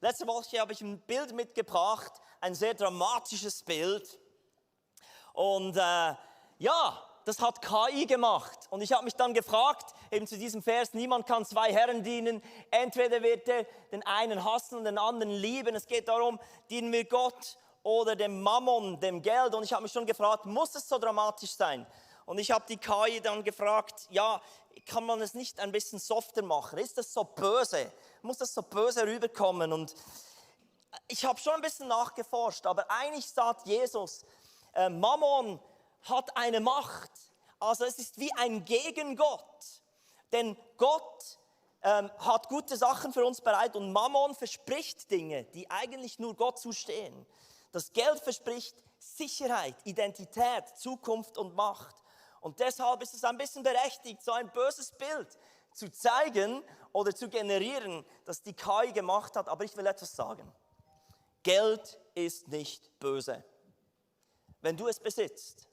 Letzte Woche habe ich ein Bild mitgebracht, ein sehr dramatisches Bild. Und das hat KI gemacht. Und ich habe mich dann gefragt, eben zu diesem Vers, niemand kann zwei Herren dienen. Entweder wird er den einen hassen und den anderen lieben. Es geht darum, dienen wir Gott oder dem Mammon, dem Geld. Und ich habe mich schon gefragt, muss es so dramatisch sein? Und ich habe die KI dann gefragt, ja, kann man es nicht ein bisschen softer machen? Ist das so böse? Muss das so böse rüberkommen? Und ich habe schon ein bisschen nachgeforscht, aber eigentlich sagt Jesus, Mammon hat eine Macht. Also es ist wie ein Gegengott. Denn Gott hat gute Sachen für uns bereit und Mammon verspricht Dinge, die eigentlich nur Gott zustehen. Das Geld verspricht Sicherheit, Identität, Zukunft und Macht. Und deshalb ist es ein bisschen berechtigt, so ein böses Bild zu zeigen oder zu generieren, das die KI gemacht hat. Aber ich will etwas sagen. Geld ist nicht böse. Wenn du es besitzt,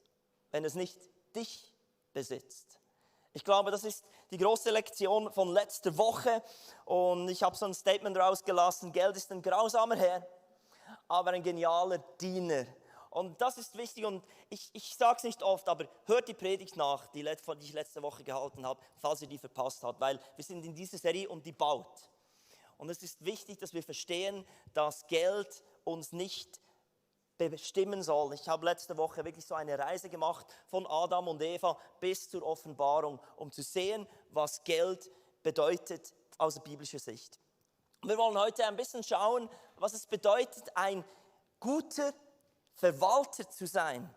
wenn es nicht dich besitzt. Ich glaube, das ist die große Lektion von letzter Woche. Und ich habe so ein Statement rausgelassen, Geld ist ein grausamer Herr, aber ein genialer Diener. Und das ist wichtig und ich sage es nicht oft, aber hört die Predigt nach, die ich letzte Woche gehalten habe, falls ihr die verpasst habt, weil wir sind in dieser Serie und die baut. Und es ist wichtig, dass wir verstehen, dass Geld uns nicht bestimmen soll. Ich habe letzte Woche wirklich so eine Reise gemacht von Adam und Eva bis zur Offenbarung, um zu sehen, was Geld bedeutet aus biblischer Sicht. Wir wollen heute ein bisschen schauen, was es bedeutet, ein guter Verwalter zu sein.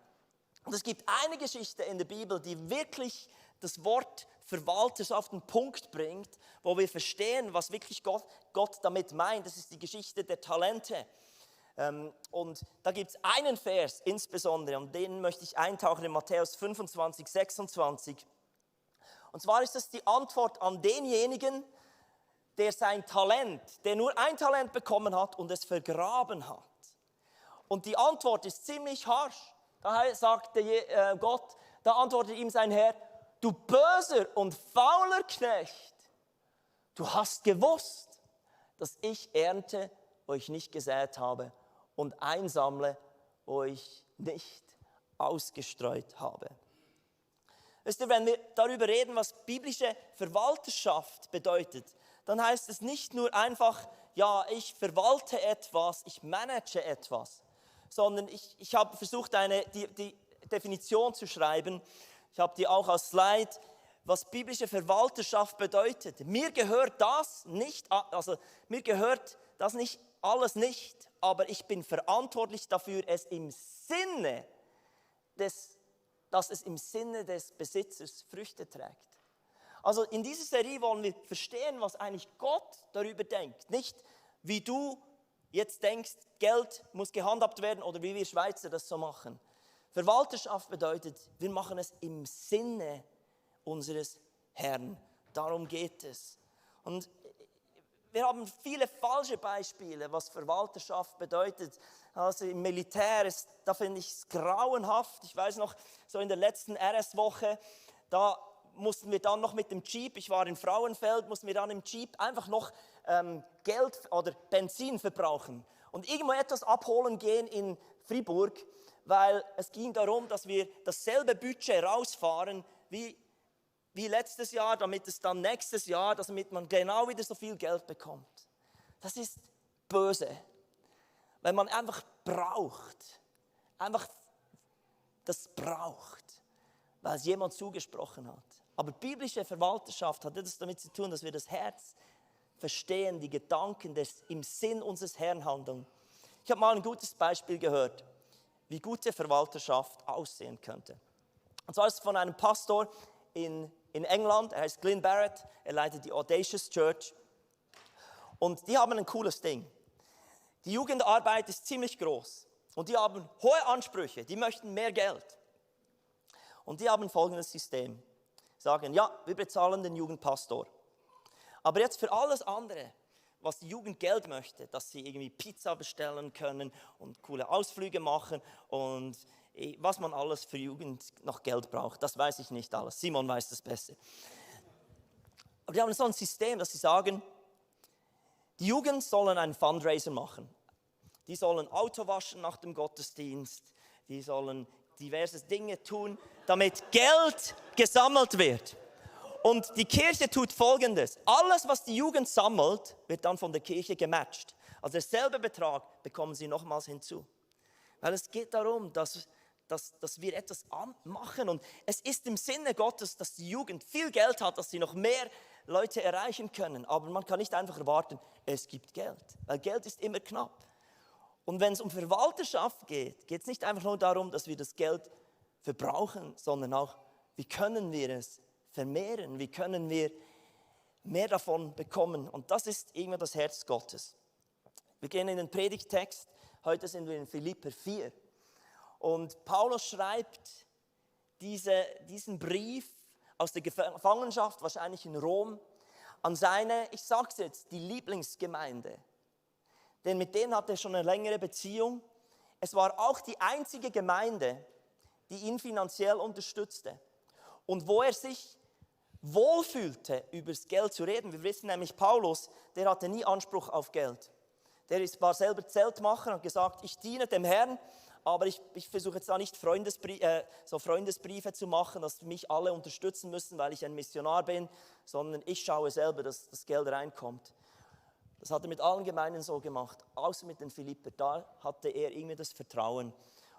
Und es gibt eine Geschichte in der Bibel, die wirklich das Wort Verwalter auf den Punkt bringt, wo wir verstehen, was wirklich Gott damit meint. Das ist die Geschichte der Talente. Und da gibt es einen Vers insbesondere, und den möchte ich eintauchen in Matthäus 25, 26. Und zwar ist das die Antwort an denjenigen, der sein Talent, der nur ein Talent bekommen hat und es vergraben hat. Und die Antwort ist ziemlich harsch. Da sagt Gott, da antwortet ihm sein Herr, du böser und fauler Knecht, du hast gewusst, dass ich ernte, wo ich nicht gesät habe und einsammle, wo ich nicht ausgestreut habe. Wisst ihr, wenn wir darüber reden, was biblische Verwalterschaft bedeutet, dann heißt es nicht nur einfach, ja, ich verwalte etwas, ich manage etwas, sondern ich habe versucht, die Definition zu schreiben. Ich habe die auch als Slide, was biblische Verwalterschaft bedeutet. Mir gehört das nicht alles nicht, aber ich bin verantwortlich dafür, dass es im Sinne des Besitzers Früchte trägt. Also in dieser Serie wollen wir verstehen, was eigentlich Gott darüber denkt. Nicht, wie du jetzt denkst, Geld muss gehandhabt werden oder wie wir Schweizer das so machen. Verwalterschaft bedeutet, wir machen es im Sinne unseres Herrn. Darum geht es. Und wir haben viele falsche Beispiele, was Verwalterschaft bedeutet. Also im Militär, da finde ich es grauenhaft. Ich weiß noch, so in der letzten RS-Woche, da mussten wir dann noch mit dem Jeep, ich war in Frauenfeld, mussten wir dann im Jeep einfach noch Geld oder Benzin verbrauchen und irgendwo etwas abholen gehen in Fribourg, weil es ging darum, dass wir dasselbe Budget rausfahren wie letztes Jahr, damit es dann nächstes Jahr, damit man genau wieder so viel Geld bekommt. Das ist böse, weil man einfach das braucht, weil es jemand zugesprochen hat. Aber biblische Verwalterschaft hat etwas damit zu tun, dass wir das Herz verstehen, die Gedanken im Sinn unseres Herrn handeln. Ich habe mal ein gutes Beispiel gehört, wie gute Verwalterschaft aussehen könnte. Und zwar ist es von einem Pastor in England, er heißt Glyn Barrett, er leitet die Audacious Church. Und die haben ein cooles Ding. Die Jugendarbeit ist ziemlich groß und die haben hohe Ansprüche, die möchten mehr Geld. Und die haben folgendes System. Sagen, ja, wir bezahlen den Jugendpastor. Aber jetzt für alles andere, was die Jugend Geld möchte, dass sie irgendwie Pizza bestellen können und coole Ausflüge machen und was man alles für Jugend noch Geld braucht, das weiß ich nicht alles. Simon weiß das besser. Aber die haben so ein System, dass sie sagen, Die Jugend sollen einen Fundraiser machen. Die sollen Auto waschen nach dem Gottesdienst. Die sollen diverse Dinge tun, damit Geld gesammelt wird. Und die Kirche tut Folgendes. Alles, was die Jugend sammelt, wird dann von der Kirche gematcht. Also derselbe Betrag bekommen sie nochmals hinzu. Weil es geht darum, dass wir etwas machen. Und es ist im Sinne Gottes, dass die Jugend viel Geld hat, dass sie noch mehr Leute erreichen können. Aber man kann nicht einfach erwarten, es gibt Geld. Weil Geld ist immer knapp. Und wenn es um Verwalterschaft geht, geht es nicht einfach nur darum, dass wir das Geld verbrauchen, sondern auch, wie können wir es vermehren, wie können wir mehr davon bekommen. Und das ist irgendwie das Herz Gottes. Wir gehen in den Predigttext, heute sind wir in Philipper 4. Und Paulus schreibt diesen Brief aus der Gefangenschaft, wahrscheinlich in Rom, an seine, ich sage es jetzt, die Lieblingsgemeinde. Denn mit denen hat er schon eine längere Beziehung. Es war auch die einzige Gemeinde, die ihn finanziell unterstützte. Und wo er sich wohlfühlte, über das Geld zu reden. Wir wissen nämlich, Paulus, der hatte nie Anspruch auf Geld. War selber Zeltmacher und gesagt, ich diene dem Herrn, aber ich versuche jetzt da nicht Freundesbriefe zu machen, dass mich alle unterstützen müssen, weil ich ein Missionar bin, sondern ich schaue selber, dass das Geld reinkommt. Das hat er mit allen Gemeinden so gemacht, außer mit den Philipper. Da hatte er irgendwie das Vertrauen.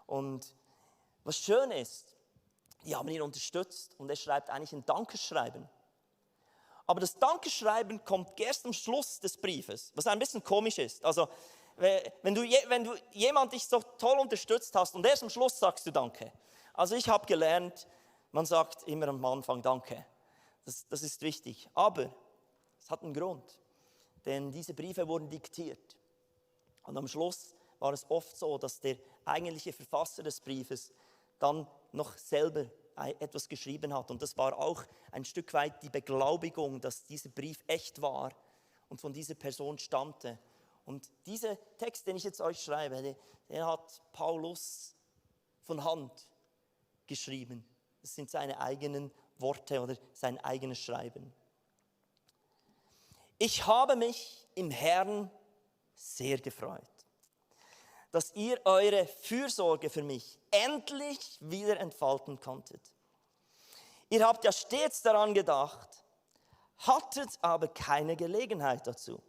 Und was schön ist, die haben ihn unterstützt und er schreibt eigentlich ein Dankeschreiben. Aber das Dankeschreiben kommt erst am Schluss des Briefes, was ein bisschen komisch ist. Also wenn du jemand dich so toll unterstützt hast und erst am Schluss sagst du Danke. Also ich habe gelernt, man sagt immer am Anfang Danke. Das ist wichtig. Aber es hat einen Grund. Denn diese Briefe wurden diktiert. Und am Schluss war es oft so, dass der eigentliche Verfasser des Briefes dann noch selber etwas geschrieben hat. Und das war auch ein Stück weit die Beglaubigung, dass dieser Brief echt war und von dieser Person stammte. Und dieser Text, den ich jetzt euch schreibe, den hat Paulus von Hand geschrieben. Das sind seine eigenen Worte oder sein eigenes Schreiben. Ich habe mich im Herrn sehr gefreut, dass ihr eure Fürsorge für mich endlich wieder entfalten konntet. Ihr habt ja stets daran gedacht, hattet aber keine Gelegenheit dazu.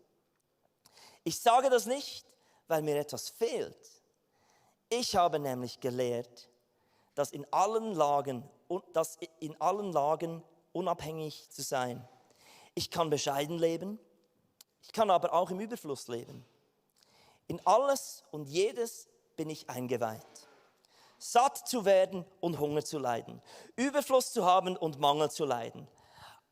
Ich sage das nicht, weil mir etwas fehlt. Ich habe nämlich gelehrt, dass in allen Lagen unabhängig zu sein. Ich kann bescheiden leben, ich kann aber auch im Überfluss leben. In alles und jedes bin ich eingeweiht. Satt zu werden und Hunger zu leiden, Überfluss zu haben und Mangel zu leiden.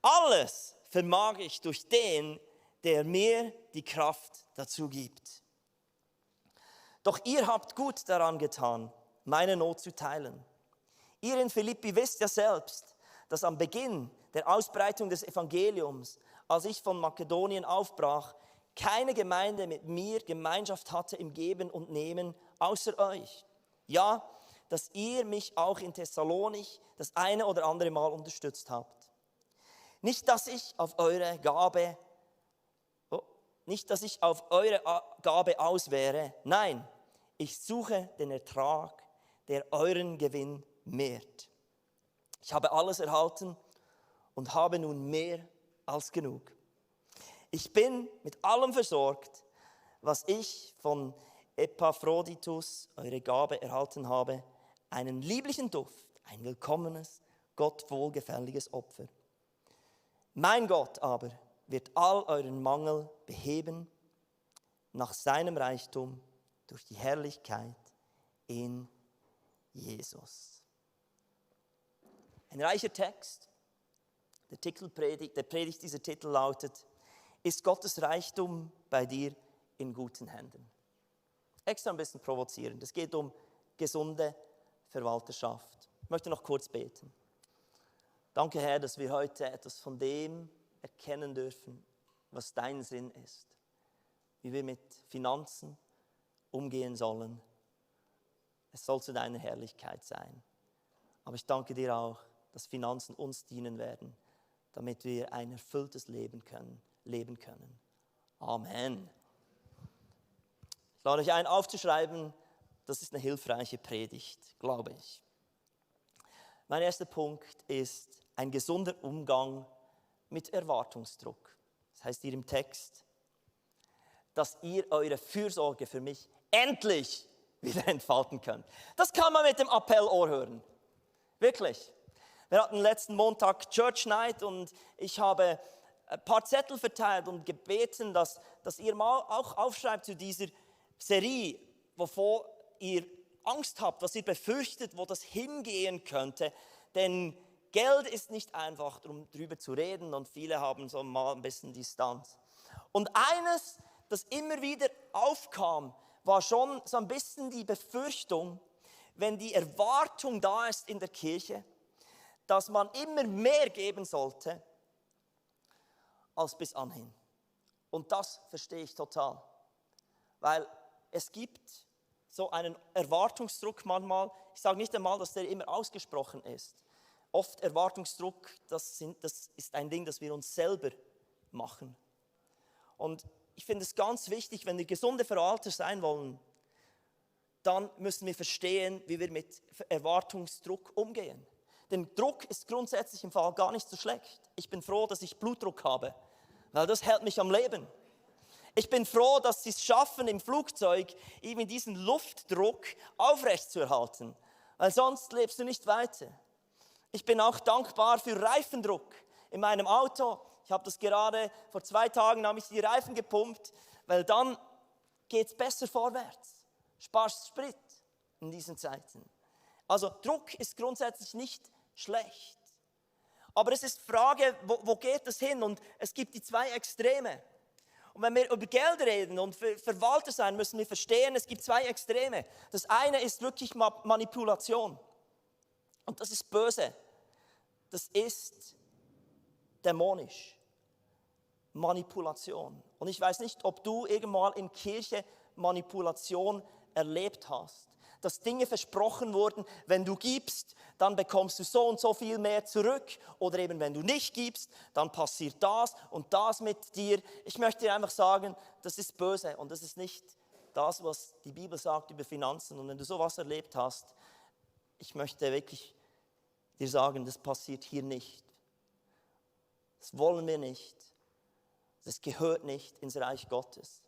Alles vermag ich durch den, der mir die Kraft dazu gibt. Doch ihr habt gut daran getan, meine Not zu teilen. Ihr in Philippi wisst ja selbst, dass am Beginn der Ausbreitung des Evangeliums, als ich von Makedonien aufbrach, keine Gemeinde mit mir Gemeinschaft hatte im Geben und Nehmen, außer euch. Ja, dass ihr mich auch in Thessalonich das eine oder andere Mal unterstützt habt. Nicht, dass ich auf eure Gabe aus wäre. Nein, ich suche den Ertrag, der euren Gewinn mehrt. Ich habe alles erhalten und habe nun mehr als genug. Ich bin mit allem versorgt, was ich von Epaphroditus, eure Gabe, erhalten habe, einen lieblichen Duft, ein willkommenes, Gott wohlgefälliges Opfer. Mein Gott aber wird all euren Mangel beheben nach seinem Reichtum durch die Herrlichkeit in Jesus. Ein reicher Text. Der Predigt, dieser Titel lautet: Ist Gottes Reichtum bei dir in guten Händen? Extra ein bisschen provozierend. Es geht um gesunde Verwalterschaft. Ich möchte noch kurz beten. Danke, Herr, dass wir heute etwas von dem erkennen dürfen, was dein Sinn ist. Wie wir mit Finanzen umgehen sollen. Es soll zu deiner Herrlichkeit sein. Aber ich danke dir auch, dass Finanzen uns dienen werden, damit wir ein erfülltes Leben können. Amen. Ich lade euch ein, aufzuschreiben, das ist eine hilfreiche Predigt, glaube ich. Mein erster Punkt ist ein gesunder Umgang mit Erwartungsdruck. Das heißt hier im Text, dass ihr eure Fürsorge für mich endlich wieder entfalten könnt. Das kann man mit dem Appellohr hören. Wirklich. Wir hatten letzten Montag Church Night und ich habe ein paar Zettel verteilt und gebeten, dass ihr mal auch aufschreibt zu dieser Serie, wovor ihr Angst habt, was ihr befürchtet, wo das hingehen könnte. Denn Geld ist nicht einfach, darüber zu reden und viele haben so mal ein bisschen Distanz. Und eines, das immer wieder aufkam, war schon so ein bisschen die Befürchtung, wenn die Erwartung da ist in der Kirche, dass man immer mehr geben sollte als bis anhin. Und das verstehe ich total, weil es gibt so einen Erwartungsdruck manchmal. Ich sage nicht einmal, dass der immer ausgesprochen ist. Oft Erwartungsdruck, das ist ein Ding, das wir uns selber machen. Und ich finde es ganz wichtig, wenn wir gesunde Verwalter sein wollen, dann müssen wir verstehen, wie wir mit Erwartungsdruck umgehen. Denn Druck ist grundsätzlich im Fall gar nicht so schlecht. Ich bin froh, dass ich Blutdruck habe, weil das hält mich am Leben. Ich bin froh, dass sie es schaffen, im Flugzeug eben diesen Luftdruck aufrechtzuerhalten, weil sonst lebst du nicht weiter. Ich bin auch dankbar für Reifendruck in meinem Auto. Ich habe das gerade vor 2 Tagen, habe ich die Reifen gepumpt, weil dann geht es besser vorwärts. Sparst Sprit in diesen Zeiten. Also Druck ist grundsätzlich nicht schlecht. Aber es ist die Frage, wo geht das hin? Und es gibt die 2 Extreme. Und wenn wir über Geld reden und Verwalter sein, müssen wir verstehen, es gibt 2 Extreme. Das eine ist wirklich Manipulation. Und das ist böse. Das ist dämonisch. Manipulation. Und ich weiß nicht, ob du irgendwann in Kirche Manipulation erlebt hast. Dass Dinge versprochen wurden, wenn du gibst, dann bekommst du so und so viel mehr zurück. Oder eben, wenn du nicht gibst, dann passiert das und das mit dir. Ich möchte dir einfach sagen, das ist böse und das ist nicht das, was die Bibel sagt über Finanzen. Und wenn du sowas erlebt hast, ich möchte wirklich dir sagen, das passiert hier nicht. Das wollen wir nicht. Das gehört nicht ins Reich Gottes.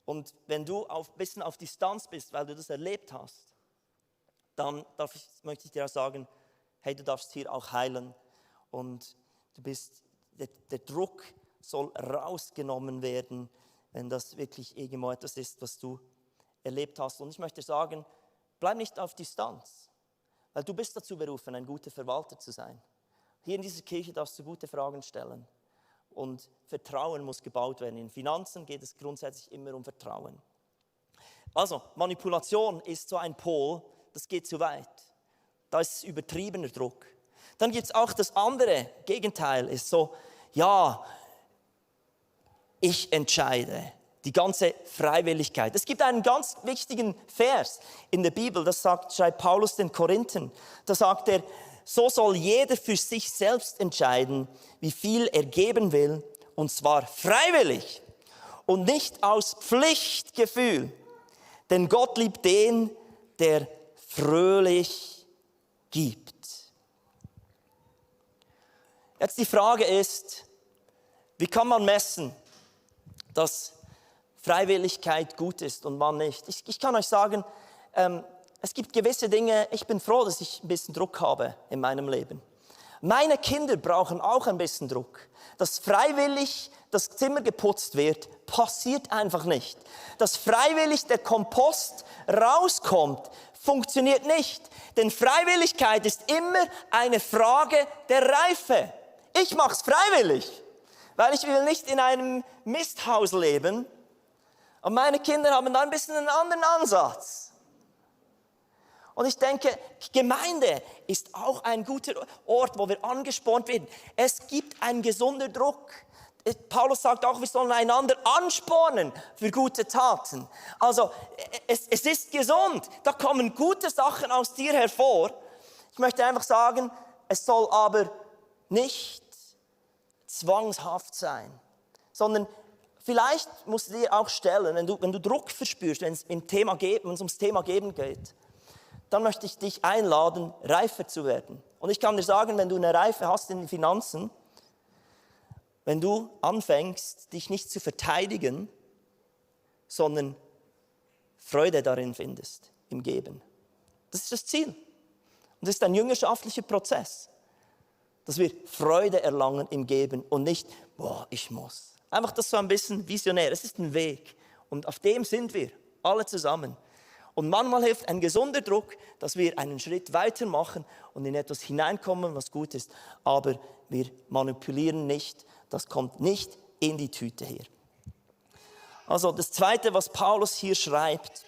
Und wenn du ein bisschen auf Distanz bist, weil du das erlebt hast, dann möchte ich dir auch sagen, hey, du darfst hier auch heilen. Und der Druck soll rausgenommen werden, wenn das wirklich irgendwo etwas ist, was du erlebt hast. Und ich möchte dir sagen, bleib nicht auf Distanz, weil du bist dazu berufen, ein guter Verwalter zu sein. Hier in dieser Kirche darfst du gute Fragen stellen. Und Vertrauen muss gebaut werden. In Finanzen geht es grundsätzlich immer um Vertrauen. Also, Manipulation ist so ein Pol, das geht zu weit. Da ist übertriebener Druck. Dann gibt es auch das andere Gegenteil, ist so, ja, ich entscheide. Die ganze Freiwilligkeit. Es gibt einen ganz wichtigen Vers in der Bibel, das schreibt Paulus den Korinthern. Da sagt er, so soll jeder für sich selbst entscheiden, wie viel er geben will, und zwar freiwillig und nicht aus Pflichtgefühl. Denn Gott liebt den, der fröhlich gibt. Jetzt die Frage ist, wie kann man messen, dass Freiwilligkeit gut ist und wann nicht? Ich kann euch sagen, es gibt gewisse Dinge, ich bin froh, dass ich ein bisschen Druck habe in meinem Leben. Meine Kinder brauchen auch ein bisschen Druck. Dass freiwillig das Zimmer geputzt wird, passiert einfach nicht. Dass freiwillig der Kompost rauskommt, funktioniert nicht. Denn Freiwilligkeit ist immer eine Frage der Reife. Ich mache es freiwillig, weil ich will nicht in einem Misthaus leben. Und meine Kinder haben da ein bisschen einen anderen Ansatz. Und ich denke, Gemeinde ist auch ein guter Ort, wo wir angespornt werden. Es gibt einen gesunden Druck. Paulus sagt auch, wir sollen einander anspornen für gute Taten. Also es ist gesund, da kommen gute Sachen aus dir hervor. Ich möchte einfach sagen, es soll aber nicht zwangshaft sein, sondern vielleicht musst du dir auch stellen, wenn du Druck verspürst, wenn es ums Thema Geben geht, dann möchte ich dich einladen, reifer zu werden. Und ich kann dir sagen, wenn du eine Reife hast in den Finanzen, wenn du anfängst, dich nicht zu verteidigen, sondern Freude darin findest, im Geben. Das ist das Ziel. Und das ist ein jüngerschaftlicher Prozess, dass wir Freude erlangen im Geben und nicht, boah, ich muss. Einfach das so ein bisschen visionär. Es ist ein Weg und auf dem sind wir, alle zusammen. Und manchmal hilft ein gesunder Druck, dass wir einen Schritt weiter machen und in etwas hineinkommen, was gut ist. Aber wir manipulieren nicht, das kommt nicht in die Tüte hier. Also das Zweite, was Paulus hier schreibt,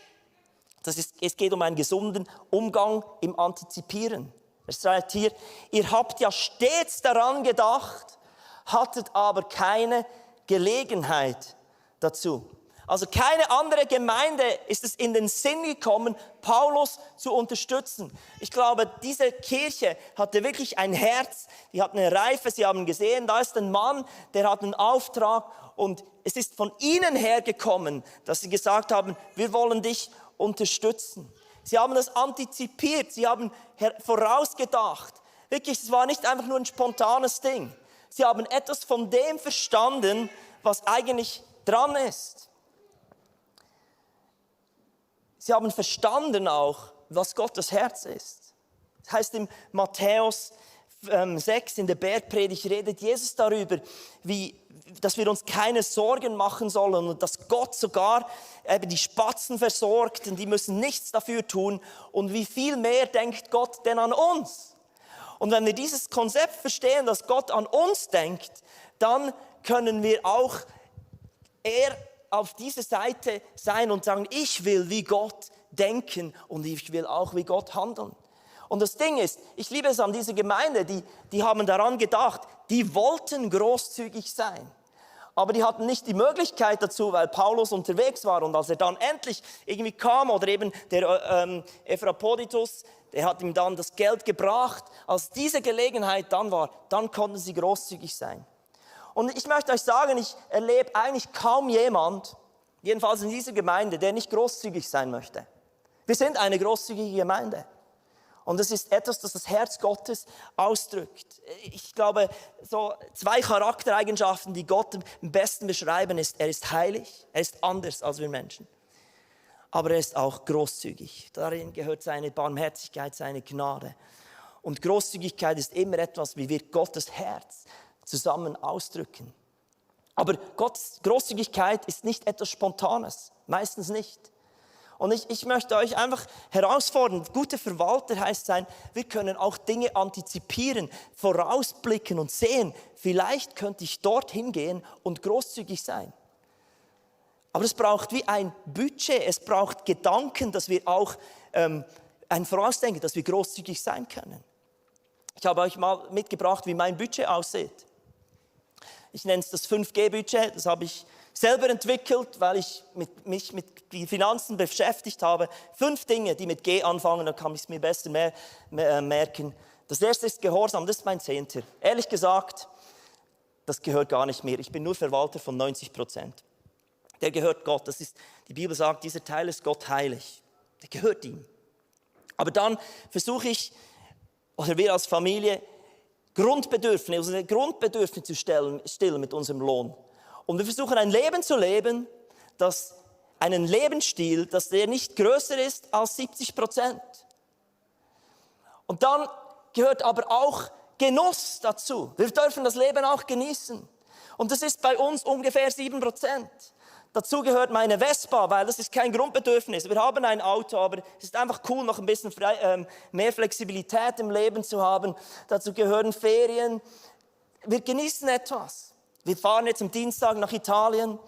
es geht um einen gesunden Umgang im Antizipieren. Er schreibt hier, ihr habt ja stets daran gedacht, hattet aber keine Gelegenheit dazu. Also keine andere Gemeinde ist es in den Sinn gekommen, Paulus zu unterstützen. Ich glaube, diese Kirche hatte wirklich ein Herz, die hat eine Reife, sie haben gesehen, da ist ein Mann, der hat einen Auftrag und es ist von ihnen hergekommen, dass sie gesagt haben, wir wollen dich unterstützen. Sie haben das antizipiert, sie haben vorausgedacht. Wirklich, es war nicht einfach nur ein spontanes Ding. Sie haben etwas von dem verstanden, was eigentlich dran ist. Sie haben verstanden auch, was Gottes Herz ist. Das heißt in Matthäus 6 in der Bergpredigt redet Jesus darüber, dass wir uns keine Sorgen machen sollen und dass Gott sogar die Spatzen versorgt und die müssen nichts dafür tun. Und wie viel mehr denkt Gott denn an uns? Und wenn wir dieses Konzept verstehen, dass Gott an uns denkt, dann können wir auch eher auf diese Seite sein und sagen, ich will wie Gott denken und ich will auch wie Gott handeln. Und das Ding ist, ich liebe es an dieser Gemeinde, die haben daran gedacht, die wollten großzügig sein. Aber die hatten nicht die Möglichkeit dazu, weil Paulus unterwegs war. Und als er dann endlich irgendwie kam, oder eben der Ephroditus, der hat ihm dann das Geld gebracht. Als diese Gelegenheit dann war, dann konnten sie großzügig sein. Und ich möchte euch sagen, ich erlebe eigentlich kaum jemand, jedenfalls in dieser Gemeinde, der nicht großzügig sein möchte. Wir sind eine großzügige Gemeinde. Und es ist etwas, das das Herz Gottes ausdrückt. Ich glaube, so 2 Charaktereigenschaften, die Gott am besten beschreiben, ist, er ist heilig, er ist anders als wir Menschen. Aber er ist auch großzügig. Darin gehört seine Barmherzigkeit, seine Gnade. Und Großzügigkeit ist immer etwas, wie wir Gottes Herz zusammen ausdrücken. Aber Gottes Großzügigkeit ist nicht etwas Spontanes, meistens nicht. Und ich möchte euch einfach herausfordern, guter Verwalter heißt sein, wir können auch Dinge antizipieren, vorausblicken und sehen, vielleicht könnte ich dorthin gehen und großzügig sein. Aber es braucht wie ein Budget, es braucht Gedanken, dass wir auch ein Vorausdenken, dass wir großzügig sein können. Ich habe euch mal mitgebracht, wie mein Budget aussieht. Ich nenne es das 5G-Budget, das habe ich selber entwickelt, weil ich mich mit den Finanzen beschäftigt habe. 5 Dinge, die mit G anfangen, dann kann ich es mir besser merken. Das erste ist Gehorsam, das ist mein 10. Ehrlich gesagt, das gehört gar nicht mir. Ich bin nur Verwalter von 90%. Der gehört Gott. Die Bibel sagt, dieser Teil ist Gott heilig. Der gehört ihm. Aber dann versuche ich, oder wir als Familie, unsere Grundbedürfnisse zu stillen mit unserem Lohn. Und wir versuchen ein Leben zu leben, einen Lebensstil, der nicht größer ist als 70%. Und dann gehört aber auch Genuss dazu. Wir dürfen das Leben auch genießen. Und das ist bei uns ungefähr 7%. Dazu gehört meine Vespa, weil das ist kein Grundbedürfnis. Wir haben ein Auto, aber es ist einfach cool, noch ein bisschen mehr Flexibilität im Leben zu haben. Dazu gehören Ferien. Wir genießen etwas. Wir fahren jetzt am Dienstag nach Italien.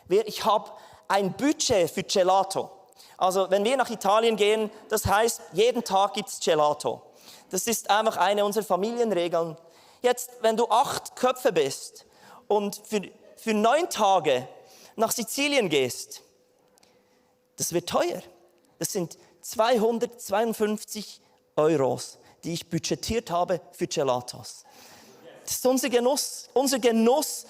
Ich habe ein Budget für Gelato. Also wenn wir nach Italien gehen, das heißt, jeden Tag gibt es Gelato. Das ist einfach eine unserer Familienregeln. Jetzt, wenn du 8 Köpfe bist und für 9 Tage nach Sizilien gehst, das wird teuer. Das sind 252 €, die ich budgetiert habe für Gelatos. Das ist unser Genuss. Unser Genuss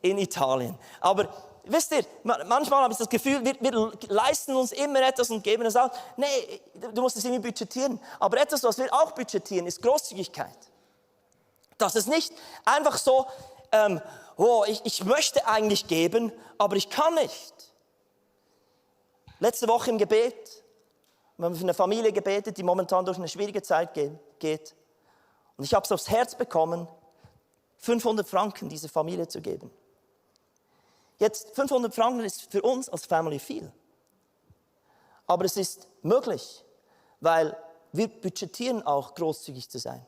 in Italien. Aber wisst ihr, manchmal habe ich das Gefühl, wir leisten uns immer etwas und geben es aus. Nee, du musst es irgendwie budgetieren. Aber etwas, was wir auch budgetieren, ist Großzügigkeit. Das ist nicht einfach so, ich möchte eigentlich geben, aber ich kann nicht. Letzte Woche im Gebet, wir haben für eine Familie gebetet, die momentan durch eine schwierige Zeit geht. Und ich habe es aufs Herz bekommen, 500 Franken dieser Familie zu geben. Jetzt, 500 Franken ist für uns als Family viel. Aber es ist möglich, weil wir budgetieren auch großzügig zu sein.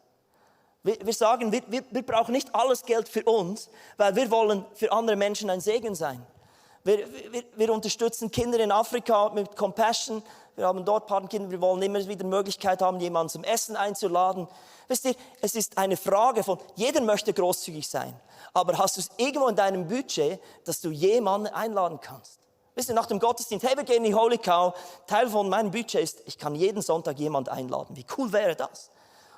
Wir sagen, wir brauchen nicht alles Geld für uns, weil wir wollen für andere Menschen ein Segen sein. Wir unterstützen Kinder in Afrika mit Compassion. Wir haben dort Patenkinder. Wir wollen immer wieder die Möglichkeit haben, jemanden zum Essen einzuladen. Wisst ihr, es ist eine Frage von, jeder möchte großzügig sein. Aber hast du es irgendwo in deinem Budget, dass du jemanden einladen kannst? Wisst ihr, nach dem Gottesdienst, hey, wir gehen in die Holy Cow. Teil von meinem Budget ist, ich kann jeden Sonntag jemanden einladen. Wie cool wäre das?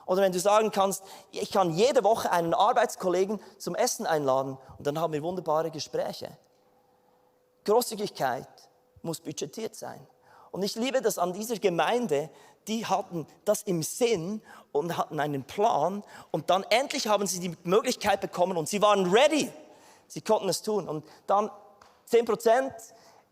Oder wenn du sagen kannst, ich kann jede Woche einen Arbeitskollegen zum Essen einladen. Und dann haben wir wunderbare Gespräche. Großzügigkeit muss budgetiert sein. Und ich liebe das an dieser Gemeinde, die hatten das im Sinn und hatten einen Plan. Und dann endlich haben sie die Möglichkeit bekommen und sie waren ready. Sie konnten es tun. Und dann 10%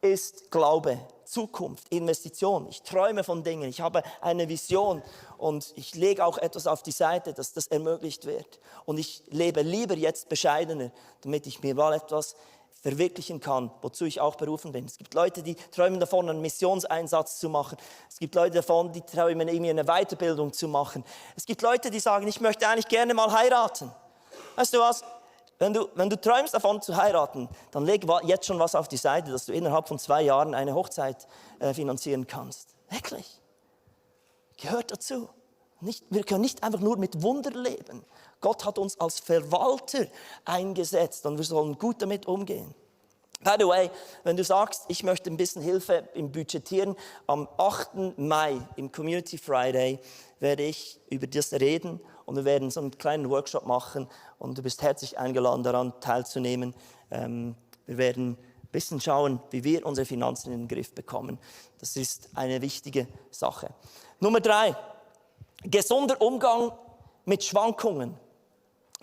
ist Glaube, Zukunft, Investition. Ich träume von Dingen, ich habe eine Vision und ich lege auch etwas auf die Seite, dass das ermöglicht wird. Und ich lebe lieber jetzt bescheidener, damit ich mir mal etwas verwirklichen kann, wozu ich auch berufen bin. Es gibt Leute, die träumen davon, einen Missionseinsatz zu machen. Es gibt Leute davon, die träumen, irgendwie eine Weiterbildung zu machen. Es gibt Leute, die sagen, ich möchte eigentlich gerne mal heiraten. Weißt du was? Wenn du träumst davon zu heiraten, dann leg jetzt schon was auf die Seite, dass du innerhalb von 2 Jahren eine Hochzeit finanzieren kannst. Wirklich. Gehört dazu. Wir können nicht einfach nur mit Wunder leben. Gott hat uns als Verwalter eingesetzt und wir sollen gut damit umgehen. By the way, wenn du sagst, ich möchte ein bisschen Hilfe im Budgetieren, am 8. Mai im Community Friday werde ich über das reden und wir werden so einen kleinen Workshop machen und du bist herzlich eingeladen, daran teilzunehmen. Wir werden ein bisschen schauen, wie wir unsere Finanzen in den Griff bekommen. Das ist eine wichtige Sache. Nummer 3. Gesunder Umgang mit Schwankungen.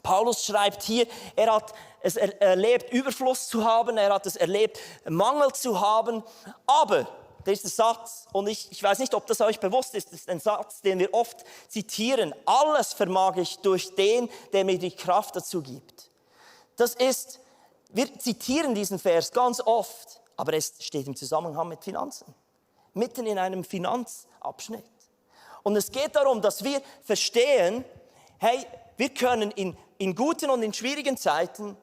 Paulus schreibt hier, er hat es erlebt, Überfluss zu haben, er hat es erlebt, Mangel zu haben, aber, das ist der Satz, und ich weiß nicht, ob das euch bewusst ist, das ist ein Satz, den wir oft zitieren, alles vermag ich durch den, der mir die Kraft dazu gibt. Das ist, wir zitieren diesen Vers ganz oft, aber es steht im Zusammenhang mit Finanzen, mitten in einem Finanzabschnitt. Und es geht darum, dass wir verstehen, hey, wir können in guten und in schwierigen Zeiten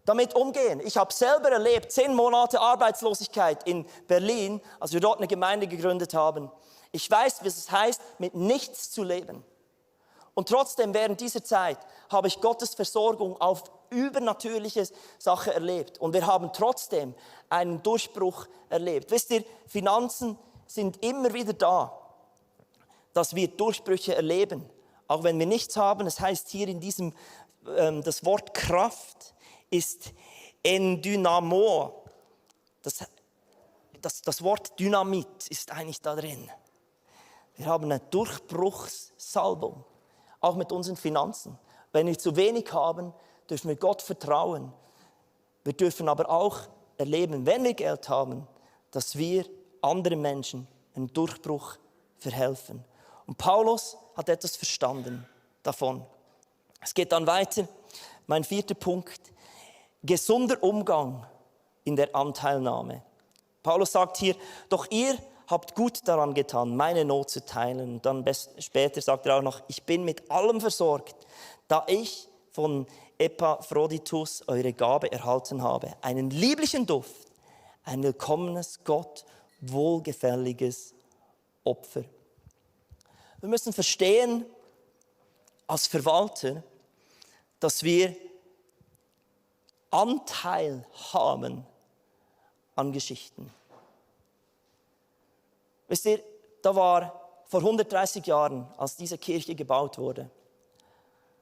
damit umgehen. Ich habe selber erlebt, 10 Monate Arbeitslosigkeit in Berlin, als wir dort eine Gemeinde gegründet haben. Ich weiß, wie es heißt, mit nichts zu leben. Und trotzdem während dieser Zeit habe ich Gottes Versorgung auf übernatürliche Sachen erlebt. Und wir haben trotzdem einen Durchbruch erlebt. Wisst ihr, Finanzen sind immer wieder da, dass wir Durchbrüche erleben. Auch wenn wir nichts haben, es heißt hier in diesem, das Wort Kraft ist Endynamo. Das Wort Dynamit ist eigentlich da drin. Wir haben eine Durchbruchssalbung, auch mit unseren Finanzen. Wenn wir zu wenig haben, dürfen wir Gott vertrauen. Wir dürfen aber auch erleben, wenn wir Geld haben, dass wir anderen Menschen einen Durchbruch verhelfen. Und Paulus hat etwas verstanden davon. Es geht dann weiter. Mein 4. Punkt. Gesunder Umgang in der Anteilnahme. Paulus sagt hier, doch ihr habt gut daran getan, meine Not zu teilen. Und dann später sagt er auch noch, ich bin mit allem versorgt, da ich von Epaphroditus eure Gabe erhalten habe. Einen lieblichen Duft, ein willkommenes Gott, wohlgefälliges Opfer. Wir müssen verstehen, als Verwalter, dass wir Anteil haben an Geschichten. Wisst ihr, da war vor 130 Jahren, als diese Kirche gebaut wurde,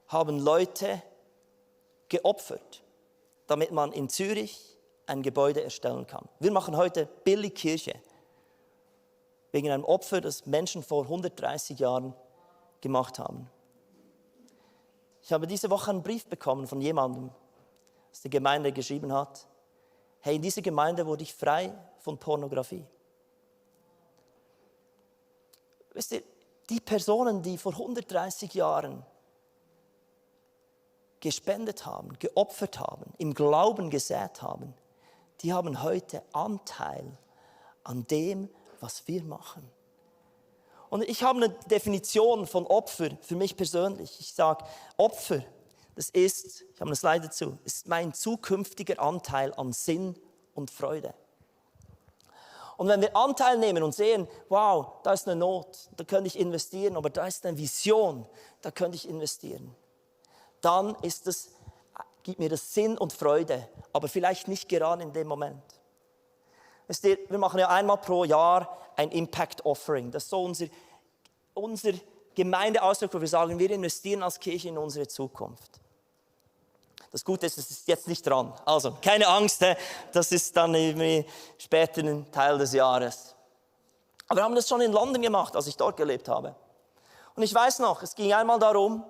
haben Leute geopfert. damit man in Zürich ein Gebäude erstellen kann. Wir machen heute billig Kirche, wegen einem Opfer, das Menschen vor 130 Jahren gemacht haben. Ich habe diese Woche einen Brief bekommen von jemandem, das die Gemeinde geschrieben hat. Hey, in dieser Gemeinde wurde ich frei von Pornografie. Wisst ihr, die Personen, die vor 130 Jahren gespendet haben, geopfert haben, im Glauben gesät haben, die haben heute Anteil an dem, was wir machen. Und ich habe eine Definition von Opfer für mich persönlich. Ich sage, Opfer, das ist, ich habe eine Slide dazu, ist mein zukünftiger Anteil an Sinn und Freude. Und wenn wir Anteil nehmen und sehen, wow, da ist eine Not, da könnte ich investieren, aber da ist eine Vision, da könnte ich investieren, dann gibt mir das Sinn und Freude, aber vielleicht nicht gerade in dem Moment. Wisst ihr, wir machen ja einmal pro Jahr ein Impact Offering. Das ist so unser Gemeindeausdruck, wo wir sagen, wir investieren als Kirche in unsere Zukunft. Das Gute ist, es ist jetzt nicht dran. Also, keine Angst, das ist dann im späteren Teil des Jahres. Aber wir haben das schon in London gemacht, als ich dort gelebt habe. Und ich weiß noch, es ging einmal darum,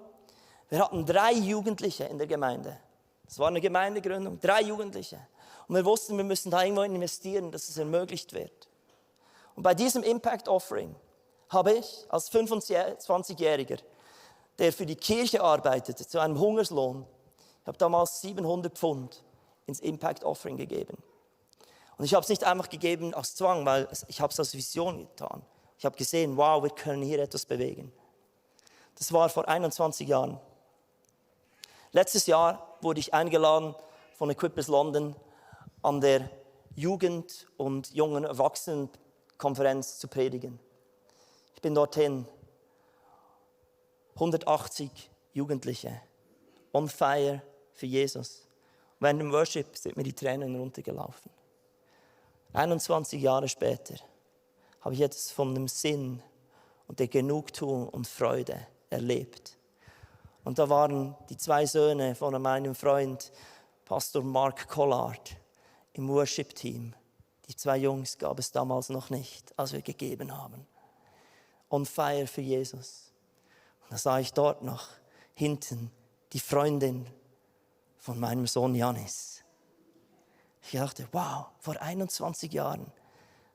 wir hatten 3 Jugendliche in der Gemeinde. Es war eine Gemeindegründung, 3 Jugendliche. Und wir wussten, wir müssen da irgendwo investieren, dass es ermöglicht wird. Und bei diesem Impact Offering habe ich als 25-Jähriger, der für die Kirche arbeitete, zu einem Hungerslohn, ich habe damals 700 Pfund ins Impact Offering gegeben. Und ich habe es nicht einfach gegeben aus Zwang, weil ich habe es als Vision getan. Ich habe gesehen, wow, wir können hier etwas bewegen. Das war vor 21 Jahren. Letztes Jahr wurde ich eingeladen von Equippers London an der Jugend- und jungen Erwachsenenkonferenz zu predigen. Ich bin dorthin. 180 Jugendliche, on fire für Jesus. Und während dem Worship sind mir die Tränen runtergelaufen. 21 Jahre später habe ich jetzt von dem Sinn und der Genugtuung und Freude erlebt. Und da waren die 2 Söhne von meinem Freund, Pastor Mark Collard, im Worship-Team. Die 2 Jungs gab es damals noch nicht, als wir gegeben haben. On fire für Jesus. Und da sah ich dort noch hinten die Freundin von meinem Sohn Janis. Ich dachte, wow, vor 21 Jahren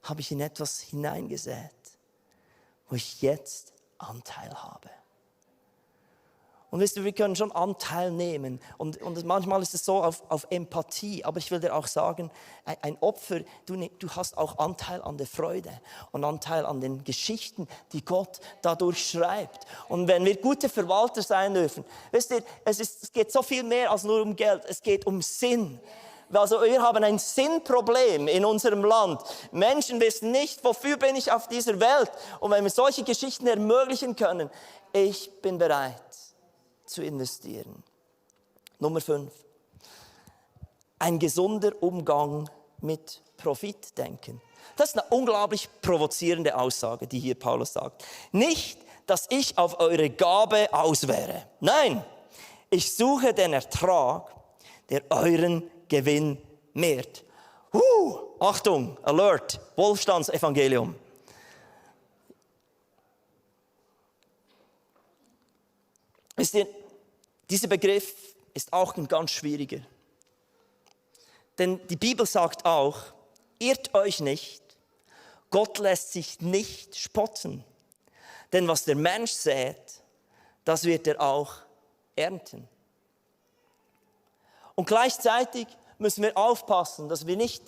habe ich in etwas hineingesät, wo ich jetzt Anteil habe. Und wisst ihr, wir können schon Anteil nehmen. Und manchmal ist es so auf Empathie. Aber ich will dir auch sagen, ein Opfer, du hast auch Anteil an der Freude und Anteil an den Geschichten, die Gott dadurch schreibt. Und wenn wir gute Verwalter sein dürfen, wisst ihr, es geht so viel mehr als nur um Geld. Es geht um Sinn. Also wir haben ein Sinnproblem in unserem Land. Menschen wissen nicht, wofür bin ich auf dieser Welt. Und wenn wir solche Geschichten ermöglichen können, ich bin bereit zu investieren. Nummer 5. Ein gesunder Umgang mit Profitdenken. Das ist eine unglaublich provozierende Aussage, die hier Paulus sagt. Nicht, dass ich auf eure Gabe aus wäre. Nein, ich suche den Ertrag, der euren Gewinn mehrt. Achtung, Alert, Wohlstandsevangelium. Wisst ihr, dieser Begriff ist auch ein ganz schwieriger. Denn die Bibel sagt auch, irrt euch nicht, Gott lässt sich nicht spotten. Denn was der Mensch sät, das wird er auch ernten. Und gleichzeitig müssen wir aufpassen, dass wir nicht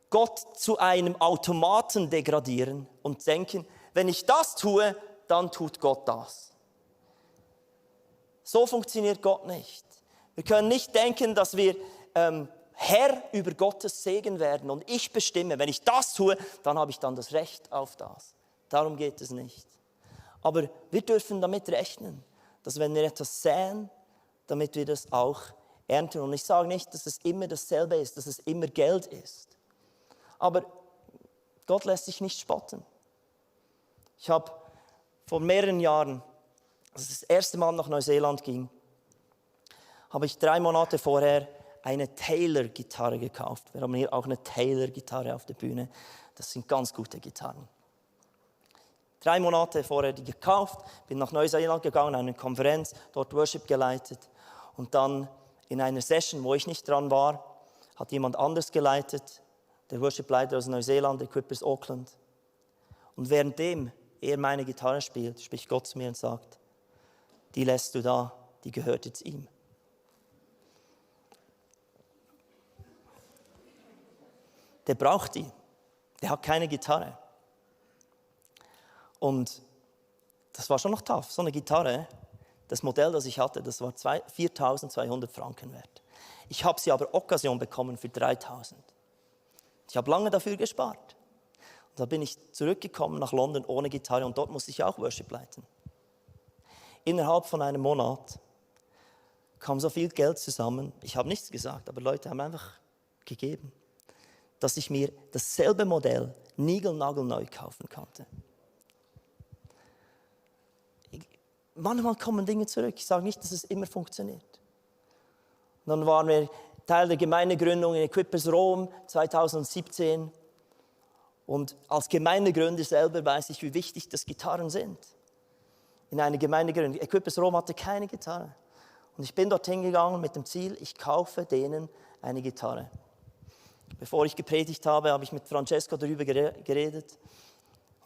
Gott zu einem Automaten degradieren und denken, wenn ich das tue, dann tut Gott das. So funktioniert Gott nicht. Wir können nicht denken, dass wir Herr über Gottes Segen werden und ich bestimme, wenn ich das tue, dann habe ich dann das Recht auf das. Darum geht es nicht. Aber wir dürfen damit rechnen, dass wenn wir etwas säen, damit wir das auch ernten. Und ich sage nicht, dass es immer dasselbe ist, dass es immer Geld ist. Aber Gott lässt sich nicht spotten. Ich habe vor mehreren Jahren, als es das erste Mal nach Neuseeland ging, habe ich 3 Monate vorher eine Taylor-Gitarre gekauft. Wir haben hier auch eine Taylor-Gitarre auf der Bühne. Das sind ganz gute Gitarren. 3 Monate vorher die gekauft, bin nach Neuseeland gegangen, eine Konferenz, dort Worship geleitet. Und dann in einer Session, wo ich nicht dran war, hat jemand anders geleitet, der Worship-Leiter aus Neuseeland, Equippers Auckland. Und währenddem er meine Gitarre spielt, spricht Gott zu mir und sagt, die lässt du da, die gehört jetzt ihm. Der braucht die. Der hat keine Gitarre. Und das war schon noch tough. So eine Gitarre, das Modell, das ich hatte, das war 4.200 Franken wert. Ich habe sie aber Occasion bekommen für 3.000. Ich habe lange dafür gespart. Und da bin ich zurückgekommen nach London ohne Gitarre und dort musste ich auch Worship leiten. Innerhalb von einem Monat kam so viel Geld zusammen. Ich habe nichts gesagt, aber Leute haben einfach gegeben, dass ich mir dasselbe Modell niegelnagelneu kaufen konnte. Manchmal kommen Dinge zurück. Ich sage nicht, dass es immer funktioniert. Und dann waren wir Teil der Gemeindegründung in Equippers Rom 2017. Und als Gemeindegründer selber weiß ich, wie wichtig das Gitarren sind. In einer Gemeindegründung. Equippers Rom hatte keine Gitarre. Und ich bin dorthin gegangen mit dem Ziel, ich kaufe denen eine Gitarre. Bevor ich gepredigt habe, habe ich mit Francesco darüber geredet.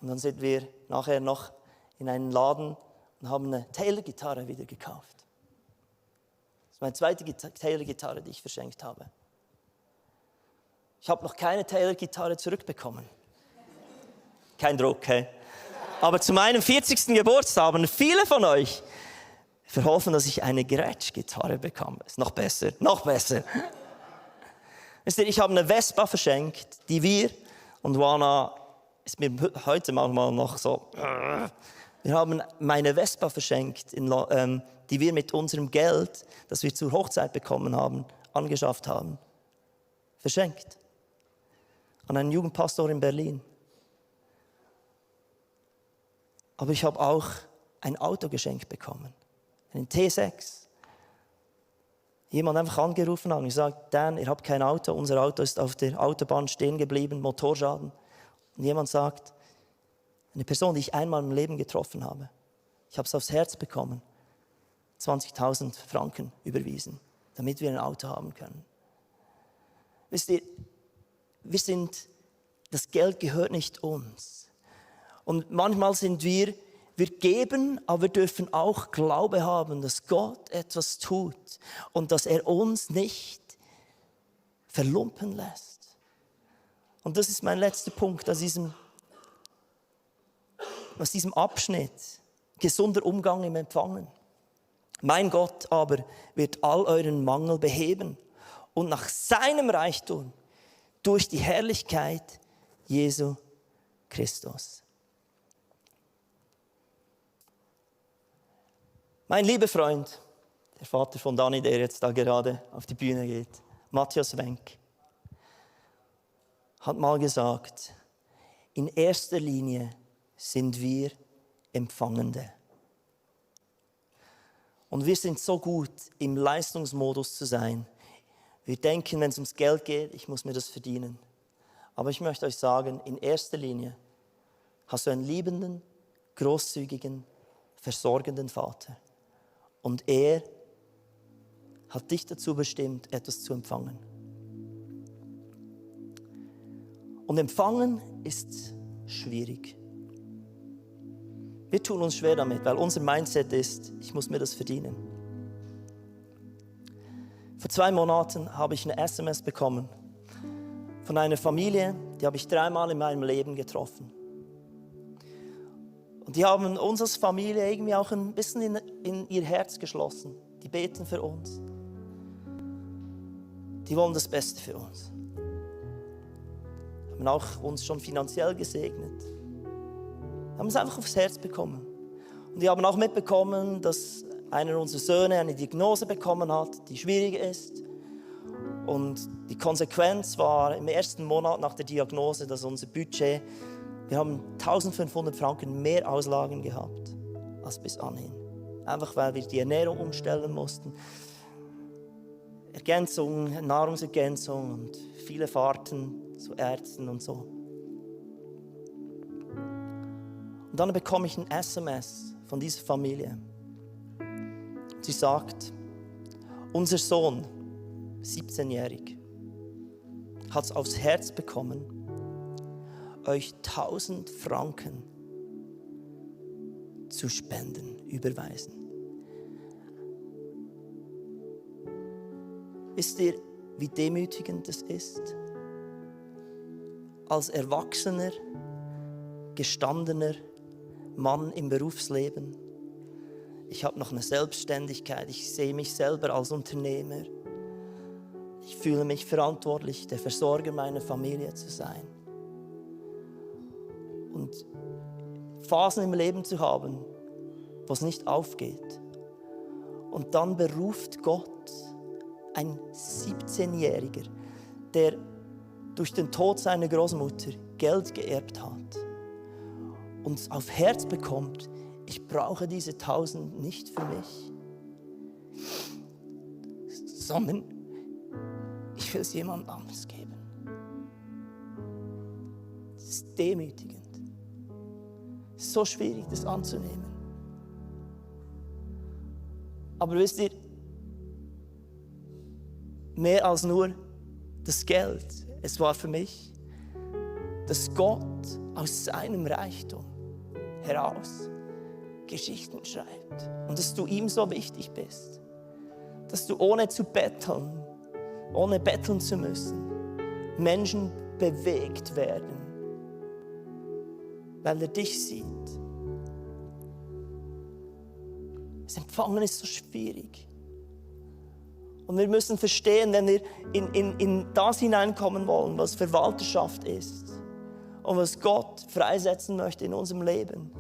Und dann sind wir nachher noch in einen Laden und haben eine Taylor-Gitarre wieder gekauft. Das ist meine zweite Taylor-Gitarre, die ich verschenkt habe. Ich habe noch keine Taylor-Gitarre zurückbekommen. Kein Druck, hey? Aber zu meinem 40. Geburtstag haben viele von euch verholfen, dass ich eine Gretsch-Gitarre bekam. Ist noch besser, noch besser. Wisst ihr, ich habe eine Vespa verschenkt, die wir, und Wana ist mir heute manchmal noch so, wir haben meine Vespa verschenkt, die wir mit unserem Geld, das wir zur Hochzeit bekommen haben, angeschafft haben, verschenkt. An einen Jugendpastor in Berlin. Aber ich habe auch ein Auto geschenkt bekommen, einen T6. Jemand einfach angerufen hat und gesagt, Dan, ihr habt kein Auto, unser Auto ist auf der Autobahn stehen geblieben, Motorschaden. Und jemand sagt, eine Person, die ich einmal im Leben getroffen habe, ich habe es aufs Herz bekommen, 20.000 Franken überwiesen, damit wir ein Auto haben können. Wisst ihr, das Geld gehört nicht uns. Und manchmal sind wir geben, aber wir dürfen auch Glaube haben, dass Gott etwas tut und dass er uns nicht verlumpen lässt. Und das ist mein letzter Punkt aus diesem Abschnitt. Gesunder Umgang im Empfangen. Mein Gott aber wird all euren Mangel beheben und nach seinem Reichtum durch die Herrlichkeit Jesu Christus. Mein lieber Freund, der Vater von Dani, der jetzt da gerade auf die Bühne geht, Matthias Wenck, hat mal gesagt, in erster Linie sind wir Empfangende. Und wir sind so gut, im Leistungsmodus zu sein. Wir denken, wenn es ums Geld geht, ich muss mir das verdienen. Aber ich möchte euch sagen, in erster Linie hast du einen liebenden, großzügigen, versorgenden Vater. Und er hat dich dazu bestimmt, etwas zu empfangen. Und empfangen ist schwierig. Wir tun uns schwer damit, weil unser Mindset ist, ich muss mir das verdienen. Vor 2 Monaten habe ich eine SMS bekommen von einer Familie, die habe ich 3-mal in meinem Leben getroffen. Und die haben uns als Familie irgendwie auch ein bisschen in ihr Herz geschlossen. Die beten für uns. Die wollen das Beste für uns. Haben auch uns schon finanziell gesegnet. Haben es einfach aufs Herz bekommen. Und die haben auch mitbekommen, dass einer unserer Söhne eine Diagnose bekommen hat, die schwierig ist. Und die Konsequenz war im ersten Monat nach der Diagnose, dass unser Budget, wir haben 1.500 Franken mehr Auslagen gehabt als bis anhin. Einfach weil wir die Ernährung umstellen mussten. Ergänzung, Nahrungsergänzung und viele Fahrten zu Ärzten und so. Und dann bekomme ich ein SMS von dieser Familie. Sie sagt, unser Sohn, 17-jährig, hat es aufs Herz bekommen, euch 1000 Franken zu spenden, überweisen. Wisst ihr, wie demütigend es ist? Als erwachsener, gestandener Mann im Berufsleben. Ich habe noch eine Selbstständigkeit, ich sehe mich selber als Unternehmer. Ich fühle mich verantwortlich, der Versorger meiner Familie zu sein. Und Phasen im Leben zu haben, wo es nicht aufgeht. Und dann beruft Gott ein 17-Jähriger, der durch den Tod seiner Großmutter Geld geerbt hat und es auf Herz bekommt, ich brauche diese 1000 nicht für mich, sondern ich will es jemand anderes geben. Es ist demütigend. Es ist so schwierig, das anzunehmen. Aber wisst ihr, mehr als nur das Geld, es war für mich, dass Gott aus seinem Reichtum heraus Geschichten schreibt und dass du ihm so wichtig bist, dass du ohne betteln zu müssen, Menschen bewegt werden, weil er dich sieht. Das Empfangen ist so schwierig. Und wir müssen verstehen, wenn wir in das hineinkommen wollen, was Verwalterschaft ist und was Gott freisetzen möchte in unserem Leben,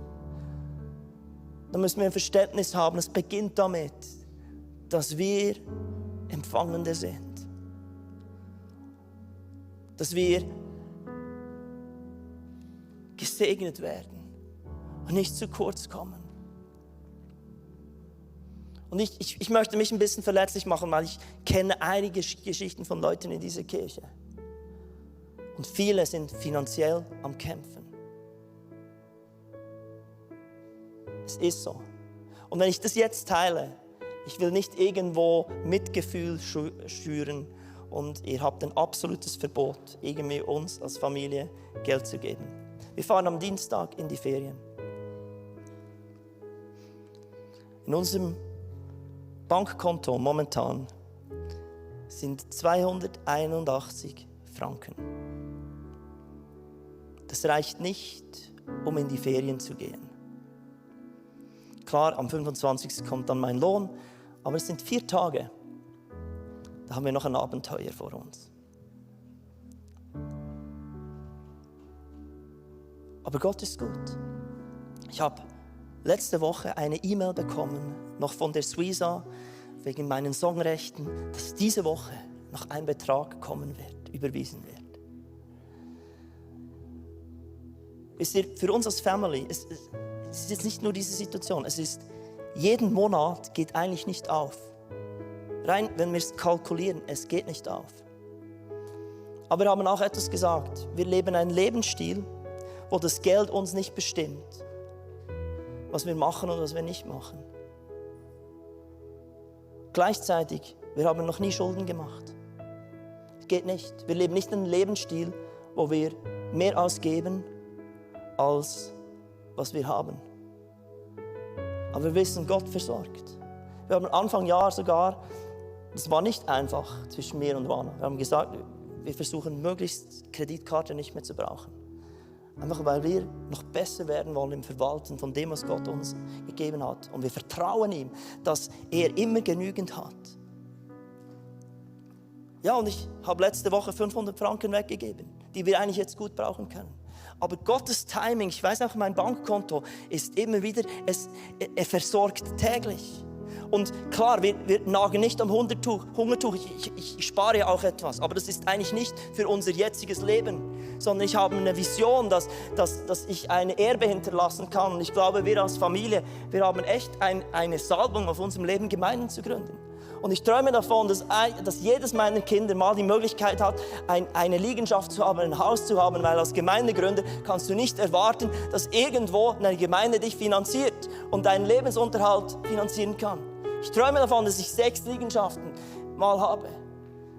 dann müssen wir ein Verständnis haben. Es beginnt damit, dass wir Empfangende sind. Dass wir gesegnet werden und nicht zu kurz kommen. Und ich möchte mich ein bisschen verletzlich machen, weil ich kenne einige Geschichten von Leuten in dieser Kirche. Und viele sind finanziell am Kämpfen. Es ist so. Und wenn ich das jetzt teile, ich will nicht irgendwo Mitgefühl schüren und ihr habt ein absolutes Verbot, irgendwie uns als Familie Geld zu geben. Wir fahren am Dienstag in die Ferien. In unserem Bankkonto momentan sind 281 Franken. Das reicht nicht, um in die Ferien zu gehen. Klar, am 25. kommt dann mein Lohn, aber es sind 4 Tage. Da haben wir noch ein Abenteuer vor uns. Aber Gott ist gut. Ich habe letzte Woche eine E-Mail bekommen, noch von der Suiza, wegen meinen Songrechten, dass diese Woche noch ein Betrag kommen wird, überwiesen wird. Wisst ihr, für uns als Family, es ist jetzt nicht nur diese Situation, es ist, jeden Monat geht eigentlich nicht auf. Rein, wenn wir es kalkulieren, es geht nicht auf. Aber wir haben auch etwas gesagt, wir leben einen Lebensstil, wo das Geld uns nicht bestimmt, was wir machen und was wir nicht machen. Gleichzeitig, wir haben noch nie Schulden gemacht. Es geht nicht. Wir leben nicht einen Lebensstil, wo wir mehr ausgeben, als was wir haben. Aber wir wissen, Gott versorgt. Wir haben Anfang Jahr sogar, es war nicht einfach zwischen mir und Wana. Wir haben gesagt, wir versuchen möglichst Kreditkarte nicht mehr zu brauchen. Einfach weil wir noch besser werden wollen im Verwalten von dem, was Gott uns gegeben hat. Und wir vertrauen ihm, dass er immer genügend hat. Ja, und ich habe letzte Woche 500 Franken weggegeben, die wir eigentlich jetzt gut brauchen können. Aber Gottes Timing, ich weiß auch, mein Bankkonto ist immer wieder, er versorgt täglich. Und klar, wir nagen nicht am Hungertuch. Ich spare ja auch etwas, aber das ist eigentlich nicht für unser jetziges Leben, sondern ich habe eine Vision, dass ich eine Erbe hinterlassen kann. Und ich glaube, wir als Familie, wir haben echt eine Salbung auf unserem Leben, Gemeinden zu gründen. Und ich träume davon, dass jedes meiner Kinder mal die Möglichkeit hat, eine Liegenschaft zu haben, ein Haus zu haben, weil als Gemeindegründer kannst du nicht erwarten, dass irgendwo eine Gemeinde dich finanziert und deinen Lebensunterhalt finanzieren kann. Ich träume davon, dass ich 6 Liegenschaften mal habe.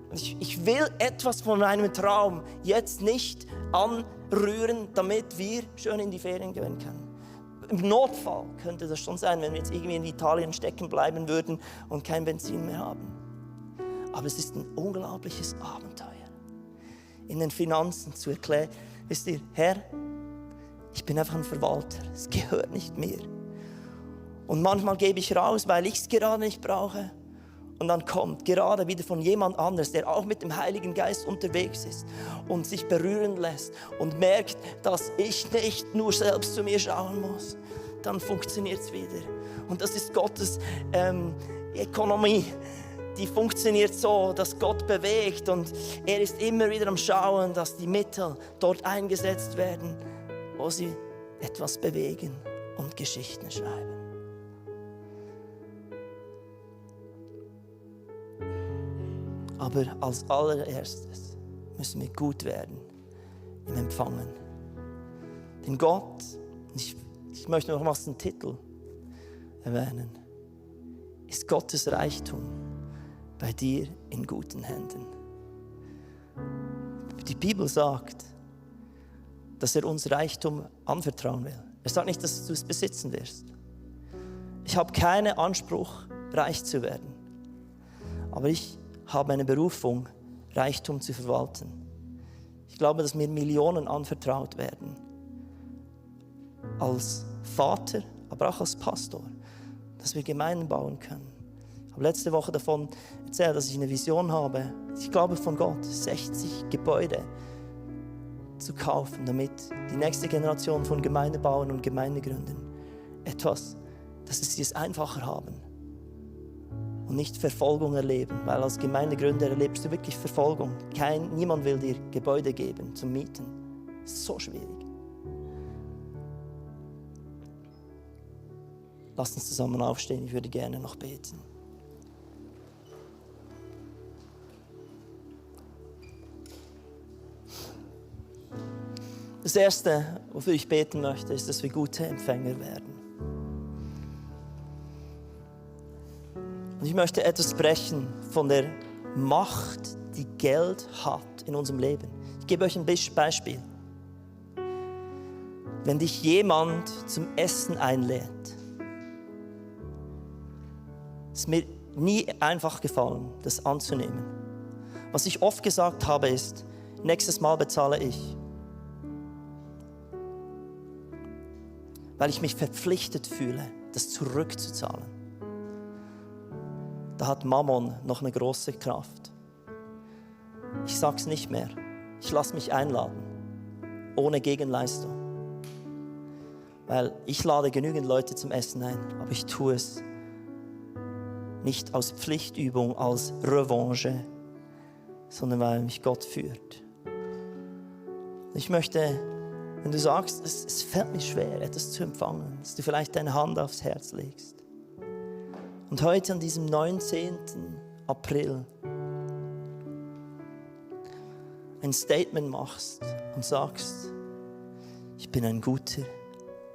Und ich will etwas von meinem Traum jetzt nicht anrühren, damit wir schön in die Ferien gehen können. Im Notfall könnte das schon sein, wenn wir jetzt irgendwie in Italien stecken bleiben würden und kein Benzin mehr haben. Aber es ist ein unglaubliches Abenteuer, in den Finanzen zu erklären, wisst ihr, Herr, ich bin einfach ein Verwalter, es gehört nicht mir. Und manchmal gebe ich raus, weil ich es gerade nicht brauche. Und dann kommt gerade wieder von jemand anderes, der auch mit dem Heiligen Geist unterwegs ist und sich berühren lässt und merkt, dass ich nicht nur selbst zu mir schauen muss. Dann funktioniert es wieder. Und das ist Gottes Ökonomie. Die funktioniert so, dass Gott bewegt und er ist immer wieder am Schauen, dass die Mittel dort eingesetzt werden, wo sie etwas bewegen und Geschichten schreiben. Aber als allererstes müssen wir gut werden im Empfangen. Denn Gott, ich möchte nochmals den Titel erwähnen, ist Gottes Reichtum bei dir in guten Händen. Die Bibel sagt, dass er uns Reichtum anvertrauen will. Er sagt nicht, dass du es besitzen wirst. Ich habe keinen Anspruch, reich zu werden. Aber ich habe eine Berufung, Reichtum zu verwalten. Ich glaube, dass mir Millionen anvertraut werden. Als Vater, aber auch als Pastor. Dass wir Gemeinden bauen können. Ich habe letzte Woche davon erzählt, dass ich eine Vision habe, ich glaube von Gott, 60 Gebäude zu kaufen, damit die nächste Generation von Gemeindebauern und Gemeindegründern dass sie es einfacher haben. Und nicht Verfolgung erleben, weil als Gemeindegründer erlebst du wirklich Verfolgung. Niemand will dir Gebäude geben zum Mieten. So schwierig. Lass uns zusammen aufstehen, ich würde gerne noch beten. Das Erste, wofür ich beten möchte, ist, dass wir gute Empfänger werden. Und ich möchte etwas sprechen von der Macht, die Geld hat in unserem Leben. Ich gebe euch ein Beispiel. Wenn dich jemand zum Essen einlädt, ist mir nie einfach gefallen, das anzunehmen. Was ich oft gesagt habe ist, nächstes Mal bezahle ich. Weil ich mich verpflichtet fühle, das zurückzuzahlen. Da hat Mammon noch eine große Kraft. Ich sag's nicht mehr. Ich lasse mich einladen, ohne Gegenleistung. Weil ich lade genügend Leute zum Essen ein, aber ich tue es nicht aus Pflichtübung, als Revanche, sondern weil mich Gott führt. Ich möchte, wenn du sagst, es fällt mir schwer, etwas zu empfangen, dass du vielleicht deine Hand aufs Herz legst. Und heute an diesem 19. April ein Statement machst und sagst, ich bin ein guter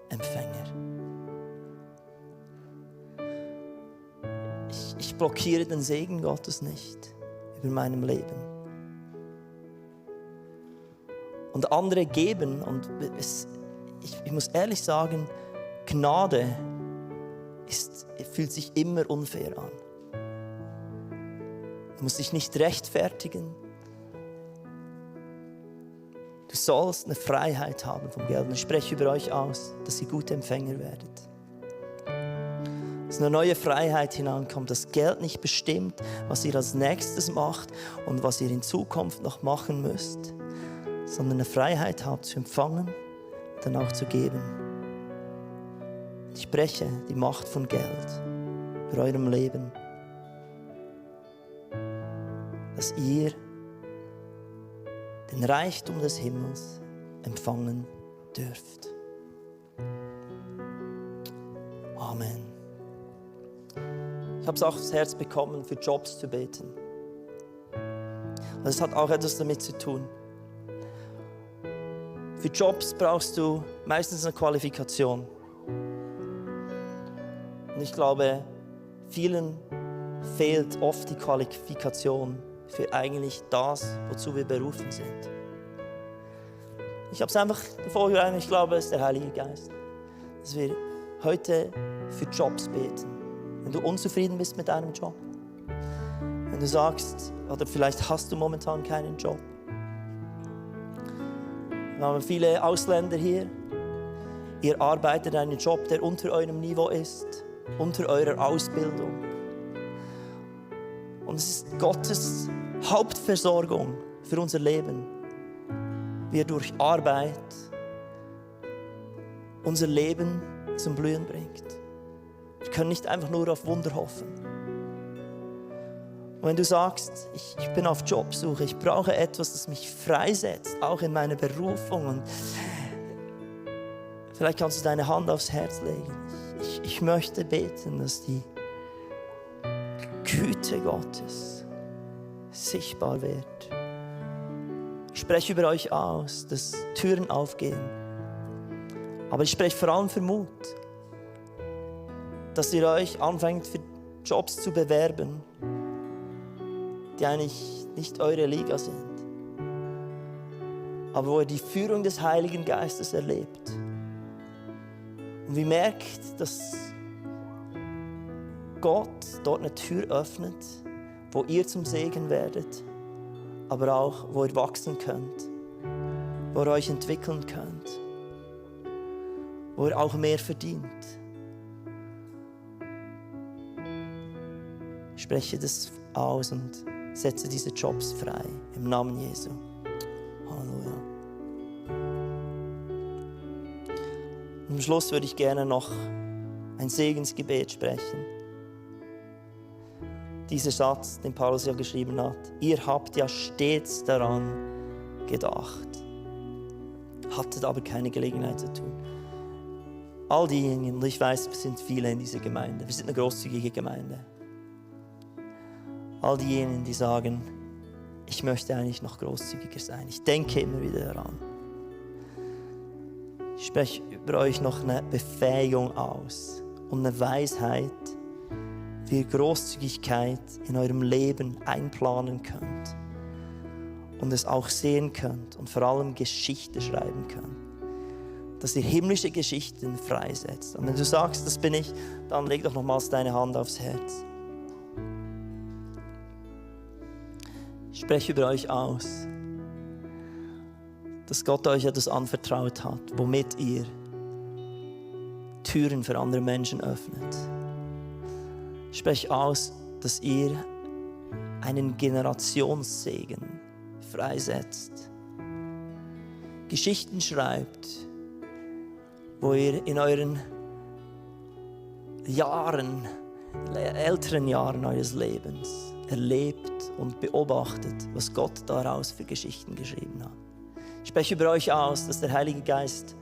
Empfänger. Ich blockiere den Segen Gottes nicht über meinem Leben. Und andere geben und ich muss ehrlich sagen, Gnade fühlt sich immer unfair an. Du musst dich nicht rechtfertigen. Du sollst eine Freiheit haben vom Geld. Und ich spreche über euch aus, dass ihr gute Empfänger werdet. Dass eine neue Freiheit hineinkommt, dass Geld nicht bestimmt, was ihr als nächstes macht und was ihr in Zukunft noch machen müsst, sondern eine Freiheit habt zu empfangen, dann auch zu geben. Ich spreche die Macht von Geld für eurem Leben, dass ihr den Reichtum des Himmels empfangen dürft. Amen. habe es auch aufs Herz bekommen, für Jobs zu beten. Und das hat auch etwas damit zu tun. Für Jobs brauchst du meistens eine Qualifikation. Und ich glaube, vielen fehlt oft die Qualifikation für eigentlich das, wozu wir berufen sind. Ich habe es einfach vorgetragen, ich glaube, es ist der Heilige Geist, dass wir heute für Jobs beten. Wenn du unzufrieden bist mit deinem Job, wenn du sagst, oder vielleicht hast du momentan keinen Job. Wir haben viele Ausländer hier. Ihr arbeitet einen Job, der unter eurem Niveau ist, unter eurer Ausbildung. Und es ist Gottes Hauptversorgung für unser Leben, wie er durch Arbeit unser Leben zum Blühen bringt. Wir können nicht einfach nur auf Wunder hoffen. Und wenn du sagst, ich bin auf Jobsuche, ich brauche etwas, das mich freisetzt, auch in meiner Berufung, und vielleicht kannst du deine Hand aufs Herz legen. Ich möchte beten, dass die Güte Gottes sichtbar wird. Ich spreche über euch aus, dass Türen aufgehen. Aber ich spreche vor allem für Mut, dass ihr euch anfängt, für Jobs zu bewerben, die eigentlich nicht eure Liga sind, aber wo ihr die Führung des Heiligen Geistes erlebt. Und wie merkt, dass Gott dort eine Tür öffnet, wo ihr zum Segen werdet, aber auch, wo ihr wachsen könnt, wo ihr euch entwickeln könnt, wo ihr auch mehr verdient. Ich spreche das aus und setze diese Jobs frei, im Namen Jesu. Halleluja. Und am Schluss würde ich gerne noch ein Segensgebet sprechen. Dieser Satz, den Paulus ja geschrieben hat: Ihr habt ja stets daran gedacht, hattet aber keine Gelegenheit zu tun. All diejenigen, und ich weiß, es sind viele in dieser Gemeinde, wir sind eine großzügige Gemeinde. All diejenigen, die sagen, ich möchte eigentlich noch großzügiger sein. Ich denke immer wieder daran. Ich spreche über euch noch eine Befähigung aus und eine Weisheit, wie ihr Großzügigkeit in eurem Leben einplanen könnt und es auch sehen könnt und vor allem Geschichte schreiben könnt. Dass ihr himmlische Geschichten freisetzt. Und wenn du sagst, das bin ich, dann leg doch nochmals deine Hand aufs Herz. Ich spreche über euch aus, dass Gott euch etwas anvertraut hat, womit ihr Türen für andere Menschen öffnet. Ich spreche aus, dass ihr einen Generationssegen freisetzt. Geschichten schreibt, wo ihr in euren Jahren, älteren Jahren eures Lebens erlebt und beobachtet, was Gott daraus für Geschichten geschrieben hat. Ich spreche über euch aus, dass der Heilige Geist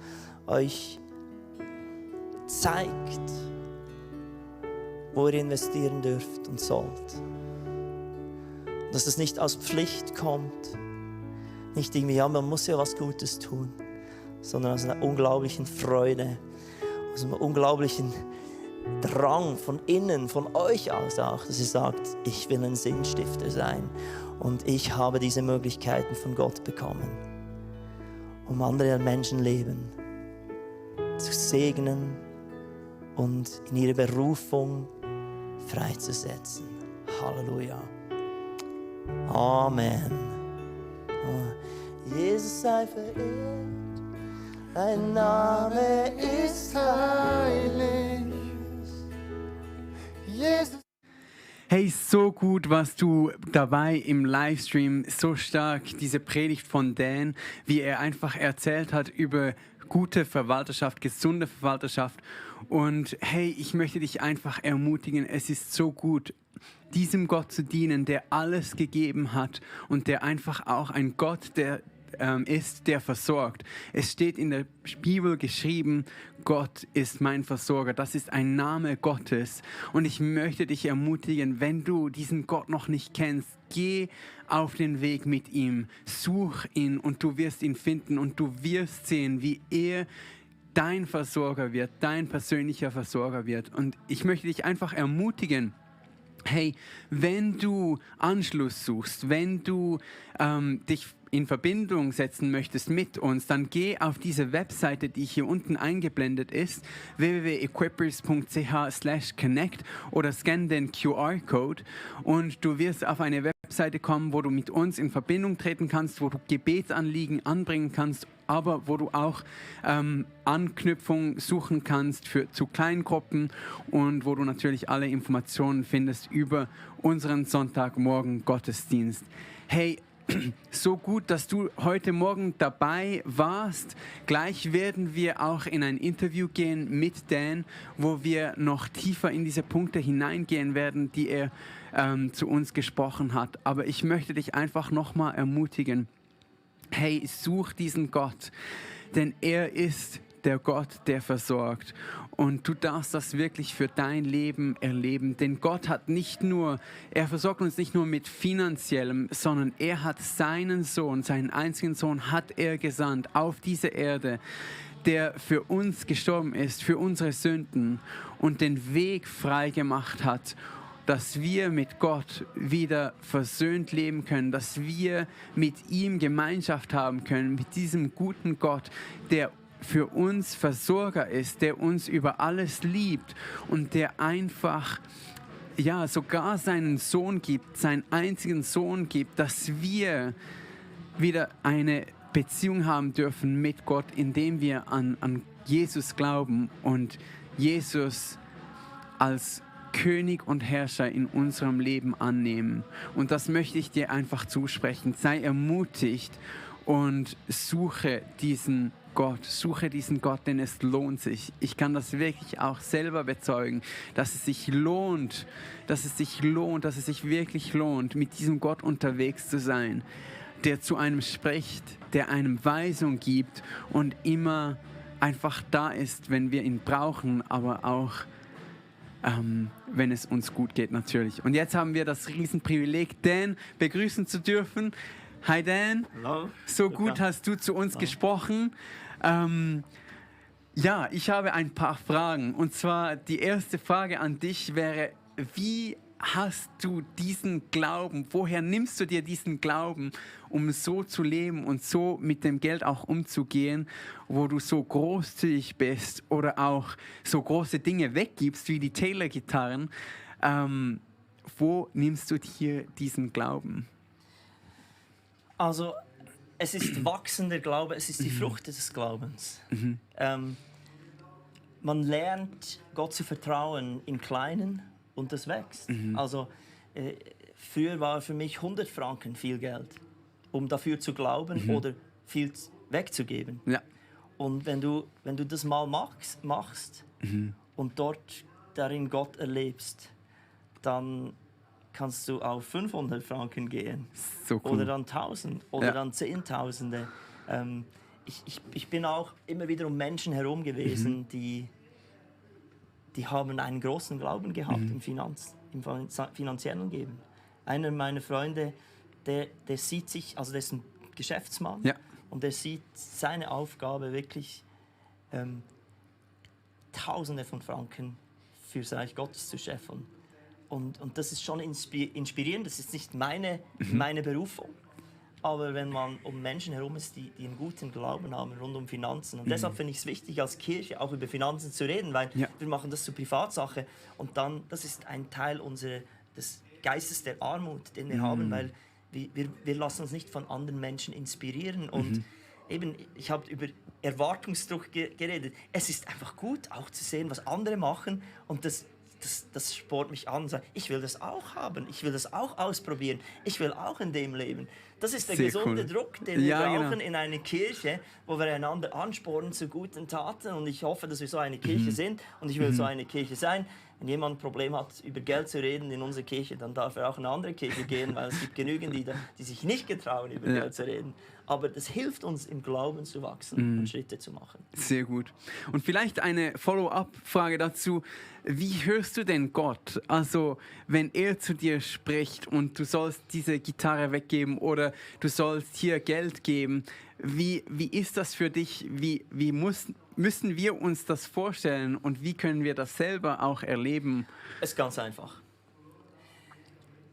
euch zeigt, wo ihr investieren dürft und sollt. Und dass es nicht aus Pflicht kommt, nicht irgendwie, ja, man muss ja was Gutes tun, sondern aus einer unglaublichen Freude, aus einem unglaublichen Drang von innen, von euch aus auch, dass ihr sagt, ich will ein Sinnstifter sein und ich habe diese Möglichkeiten von Gott bekommen, um andere Menschenleben zu segnen und in ihre Berufung freizusetzen. Halleluja. Amen. Oh. Jesus sei verehrt, dein Name ist heilig. Jesus. Hey, so gut warst du dabei im Livestream, so stark diese Predigt von Dan, wie er einfach erzählt hat über gute Verwalterschaft, gesunde Verwalterschaft. Und hey, ich möchte dich einfach ermutigen, es ist so gut, diesem Gott zu dienen, der alles gegeben hat und der einfach auch ein Gott, der ist, der versorgt. Es steht in der Bibel geschrieben, Gott ist mein Versorger. Das ist ein Name Gottes. Und ich möchte dich ermutigen, wenn du diesen Gott noch nicht kennst, geh auf den Weg mit ihm, such ihn und du wirst ihn finden und du wirst sehen, wie er dein Versorger wird, dein persönlicher Versorger wird. Und ich möchte dich einfach ermutigen, hey, wenn du Anschluss suchst, wenn du dich in Verbindung setzen möchtest mit uns, dann geh auf diese Webseite, die hier unten eingeblendet ist, www.equippers.ch/connect oder scan den QR-Code und du wirst auf eine Webseite kommen, wo du mit uns in Verbindung treten kannst, wo du Gebetsanliegen anbringen kannst, aber wo du auch Anknüpfung suchen kannst zu Kleingruppen und wo du natürlich alle Informationen findest über unseren Sonntagmorgen Gottesdienst. Hey, so gut, dass du heute Morgen dabei warst. Gleich werden wir auch in ein Interview gehen mit Dan, wo wir noch tiefer in diese Punkte hineingehen werden, die er zu uns gesprochen hat. Aber ich möchte dich einfach nochmal ermutigen, hey, such diesen Gott, denn er ist der Gott, der versorgt. Und du darfst das wirklich für dein Leben erleben. Denn Gott hat er versorgt uns nicht nur mit Finanziellem, sondern er hat seinen Sohn, seinen einzigen Sohn hat er gesandt auf diese Erde, der für uns gestorben ist, für unsere Sünden und den Weg frei gemacht hat, dass wir mit Gott wieder versöhnt leben können, dass wir mit ihm Gemeinschaft haben können, mit diesem guten Gott, der für uns Versorger ist, der uns über alles liebt und der einfach sogar seinen Sohn gibt, seinen einzigen Sohn gibt, dass wir wieder eine Beziehung haben dürfen mit Gott, indem wir an Jesus glauben und Jesus als König und Herrscher in unserem Leben annehmen. Und das möchte ich dir einfach zusprechen. Sei ermutigt und suche diesen Gott, denn es lohnt sich. Ich kann das wirklich auch selber bezeugen, dass es sich wirklich lohnt, mit diesem Gott unterwegs zu sein, der zu einem spricht, der einem Weisung gibt und immer einfach da ist, wenn wir ihn brauchen, aber auch wenn es uns gut geht natürlich. Und jetzt haben wir das Riesenprivileg, Dan begrüßen zu dürfen. Hi Dan. Hallo. So gut hast du zu uns gesprochen. Ich habe ein paar Fragen. Und zwar die erste Frage an dich wäre, wie hast du diesen Glauben, woher nimmst du dir diesen Glauben, um so zu leben und so mit dem Geld auch umzugehen, wo du so großzügig bist oder auch so große Dinge weggibst, wie die Taylor-Gitarren? Wo nimmst du dir diesen Glauben? Also, es ist wachsender Glaube, es ist die Frucht des Glaubens. Man lernt, Gott zu vertrauen im Kleinen und das wächst. Also, früher war für mich 100 Franken viel Geld, um dafür zu glauben oder viel wegzugeben. Ja. Und wenn du das mal machst und dort darin Gott erlebst, dann kannst du auf 500 Franken gehen. So cool. Oder dann 1000 oder dann Zehntausende. Ich bin auch immer wieder um Menschen herum gewesen, die haben einen großen Glauben gehabt im finanziellen Leben. Einer meiner Freunde, der sieht sich, also der ist ein Geschäftsmann und der sieht seine Aufgabe wirklich, Tausende von Franken fürs Reich Gottes zu scheffeln. Und das ist schon inspirierend. Das ist nicht meine Berufung. Aber wenn man um Menschen herum ist, die einen guten Glauben haben rund um Finanzen. Und deshalb finde ich es wichtig, als Kirche auch über Finanzen zu reden, weil wir machen das zur Privatsache. Und dann, das ist ein Teil des Geistes der Armut, den wir haben, weil wir lassen uns nicht von anderen Menschen inspirieren. Und eben, ich habe über Erwartungsdruck geredet. Es ist einfach gut, auch zu sehen, was andere machen. Und das spornt mich an. Ich will das auch haben. Ich will das auch ausprobieren. Ich will auch in dem leben. Das ist der gesunde Druck, den wir brauchen in einer Kirche, wo wir einander anspornen zu guten Taten. Und ich hoffe, dass wir so eine Kirche sind. Und ich will so eine Kirche sein. Wenn jemand ein Problem hat, über Geld zu reden in unserer Kirche, dann darf er auch in eine andere Kirche gehen, weil es gibt genügend, die sich nicht getrauen, über Geld zu reden. aber das hilft uns im Glauben zu wachsen und Schritte zu machen. Sehr gut. Und vielleicht eine Follow-up-Frage dazu. Wie hörst du denn Gott? Also, wenn er zu dir spricht und du sollst diese Gitarre weggeben oder du sollst hier Geld geben, wie ist das für dich? Wie müssen wir uns das vorstellen und wie können wir das selber auch erleben? Es ist ganz einfach.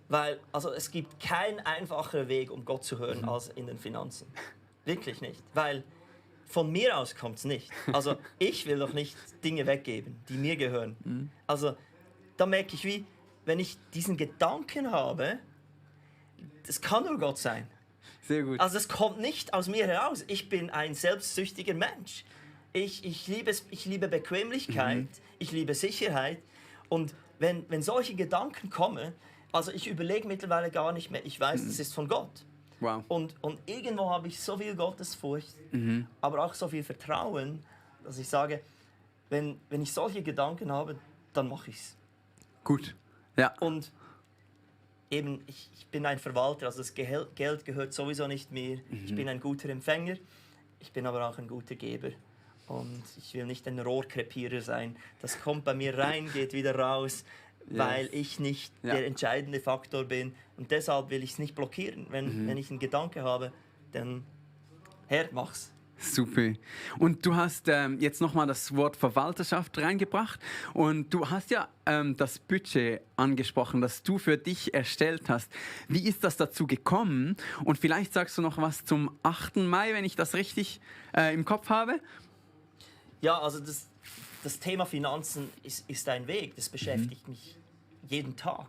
Weil es gibt keinen einfacheren Weg, um Gott zu hören, als in den Finanzen. Wirklich nicht. Weil von mir aus kommt es nicht. Also ich will doch nicht Dinge weggeben, die mir gehören. Also da merke ich, wie, wenn ich diesen Gedanken habe, das kann nur Gott sein. Sehr gut. Also das kommt nicht aus mir heraus. Ich bin ein selbstsüchtiger Mensch. Ich liebe Bequemlichkeit, ich liebe Sicherheit. Und wenn solche Gedanken kommen, also ich überlege mittlerweile gar nicht mehr. Ich weiß, das ist von Gott. Wow. Und irgendwo habe ich so viel Gottesfurcht, aber auch so viel Vertrauen, dass ich sage, wenn ich solche Gedanken habe, dann mache ich es. Gut. Ja. Und eben, ich bin ein Verwalter, also das Geld gehört sowieso nicht mir. Ich bin ein guter Empfänger, ich bin aber auch ein guter Geber. Und ich will nicht ein Rohrkrepierer sein. Das kommt bei mir rein, geht wieder raus, weil ich nicht der entscheidende Faktor bin. Und deshalb will ich es nicht blockieren. Wenn ich einen Gedanke habe, dann Herr, mach's. Super. Und du hast jetzt nochmal das Wort Verwalterschaft reingebracht und du hast ja das Budget angesprochen, das du für dich erstellt hast. Wie ist das dazu gekommen? Und vielleicht sagst du noch was zum 8. Mai, wenn ich das richtig im Kopf habe? Ja, also das Thema Finanzen ist ein Weg, das beschäftigt mich jeden Tag.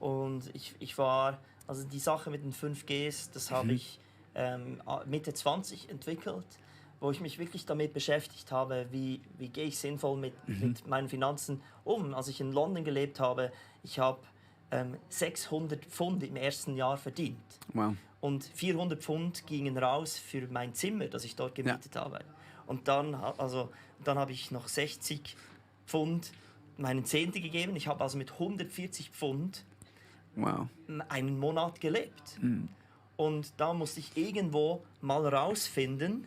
Und ich war, also die Sache mit den 5Gs, das habe ich Mitte 20 entwickelt, wo ich mich wirklich damit beschäftigt habe, wie gehe ich sinnvoll mit meinen Finanzen um. Als ich in London gelebt habe, ich habe 600 Pfund im ersten Jahr verdient. Wow. Und 400 Pfund gingen raus für mein Zimmer, das ich dort gemietet habe. Und dann habe ich noch 60 Pfund meinen Zehnten gegeben. Ich habe also mit 140 Pfund einen Monat gelebt. Und da musste ich irgendwo mal rausfinden,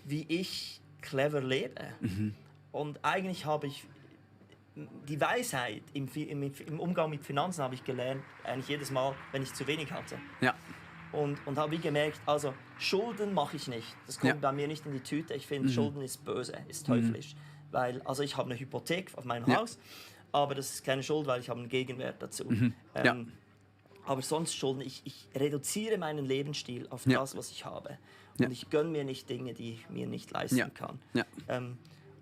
wie ich clever lebe. Und eigentlich habe ich die Weisheit im Umgang mit Finanzen habe ich gelernt, eigentlich jedes Mal, wenn ich zu wenig hatte. Ja. Und habe gemerkt, also Schulden mache ich nicht. Das kommt bei mir nicht in die Tüte. Ich finde, Schulden ist böse, ist teuflisch. Weil, also ich habe eine Hypothek auf meinem Haus, aber das ist keine Schuld, weil ich habe einen Gegenwert dazu. Aber sonst Schulden, ich reduziere meinen Lebensstil auf das, was ich habe. Und ich gönne mir nicht Dinge, die ich mir nicht leisten kann.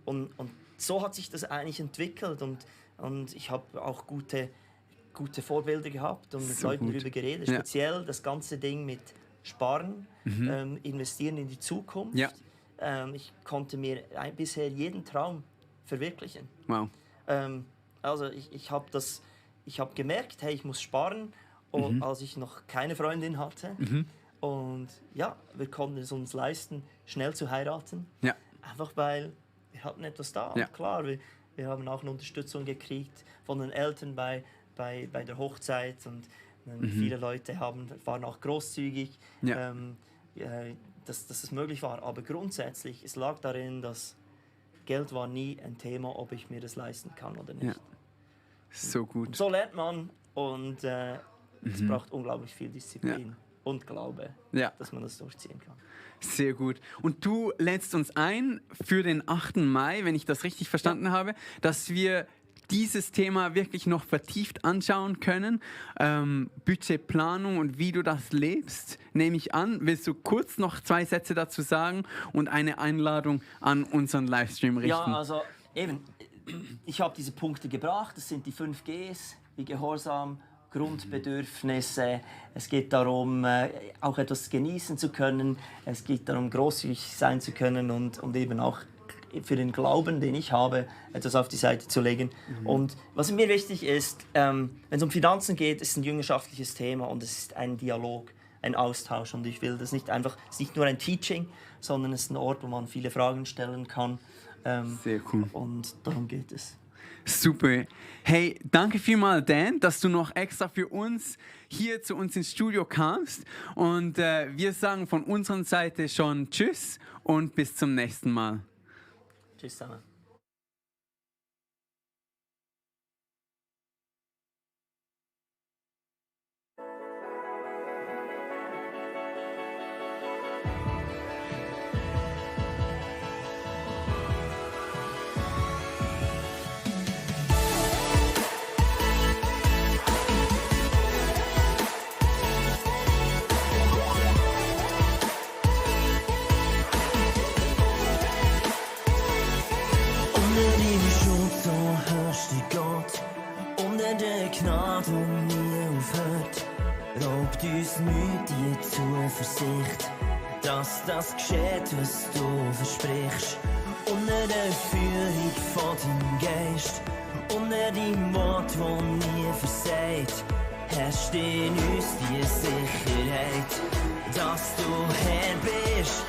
Und so hat sich das eigentlich entwickelt. Und ich habe auch gute Vorbilder gehabt und mit Leuten darüber geredet. Speziell das ganze Ding mit Sparen, investieren in die Zukunft. Ich konnte mir bisher jeden Traum verwirklichen. Wow. Also ich habe gemerkt, hey, ich muss sparen, als ich noch keine Freundin hatte. Und ja, wir konnten es uns leisten, schnell zu heiraten. Einfach weil wir hatten etwas da. Und klar, wir haben auch eine Unterstützung gekriegt von den Eltern bei der Hochzeit und viele Leute waren auch großzügig, dass es möglich war. Aber grundsätzlich, es lag darin, dass Geld war nie ein Thema, ob ich mir das leisten kann oder nicht. So gut. Und so lernt man und es braucht unglaublich viel Disziplin und Glaube, dass man das durchziehen kann. Sehr gut. Und du lädst uns ein für den 8. Mai, wenn ich das richtig verstanden habe, dass wir dieses Thema wirklich noch vertieft anschauen können. Budgetplanung und wie du das lebst, nehme ich an. Willst du kurz noch 2 Sätze dazu sagen und eine Einladung an unseren Livestream richten? Ja, also eben, ich habe diese Punkte gebracht. Das sind die 5 Gs, wie Gehorsam, Grundbedürfnisse. Es geht darum, auch etwas genießen zu können. Es geht darum, großzügig sein zu können und eben auch für den Glauben, den ich habe, etwas auf die Seite zu legen. Und was mir wichtig ist, wenn es um Finanzen geht, ist ein jüngerschaftliches Thema und es ist ein Dialog, ein Austausch. Und ich will das nicht einfach, es ist nicht nur ein Teaching, sondern es ist ein Ort, wo man viele Fragen stellen kann Sehr cool. Und darum geht es. Super. Hey, danke vielmals, Dan, dass du noch extra für uns hier zu uns ins Studio kamst. Und wir sagen von unserer Seite schon Tschüss und bis zum nächsten Mal. Tschüss zusammen. Gnade, die nie aufhört, raubt uns nicht die Zuversicht, dass das geschieht, was du versprichst. Unter der Führung von deinem Geist, unter deinem Wort, das nie versagt, herrscht in uns die Sicherheit, dass du Herr bist.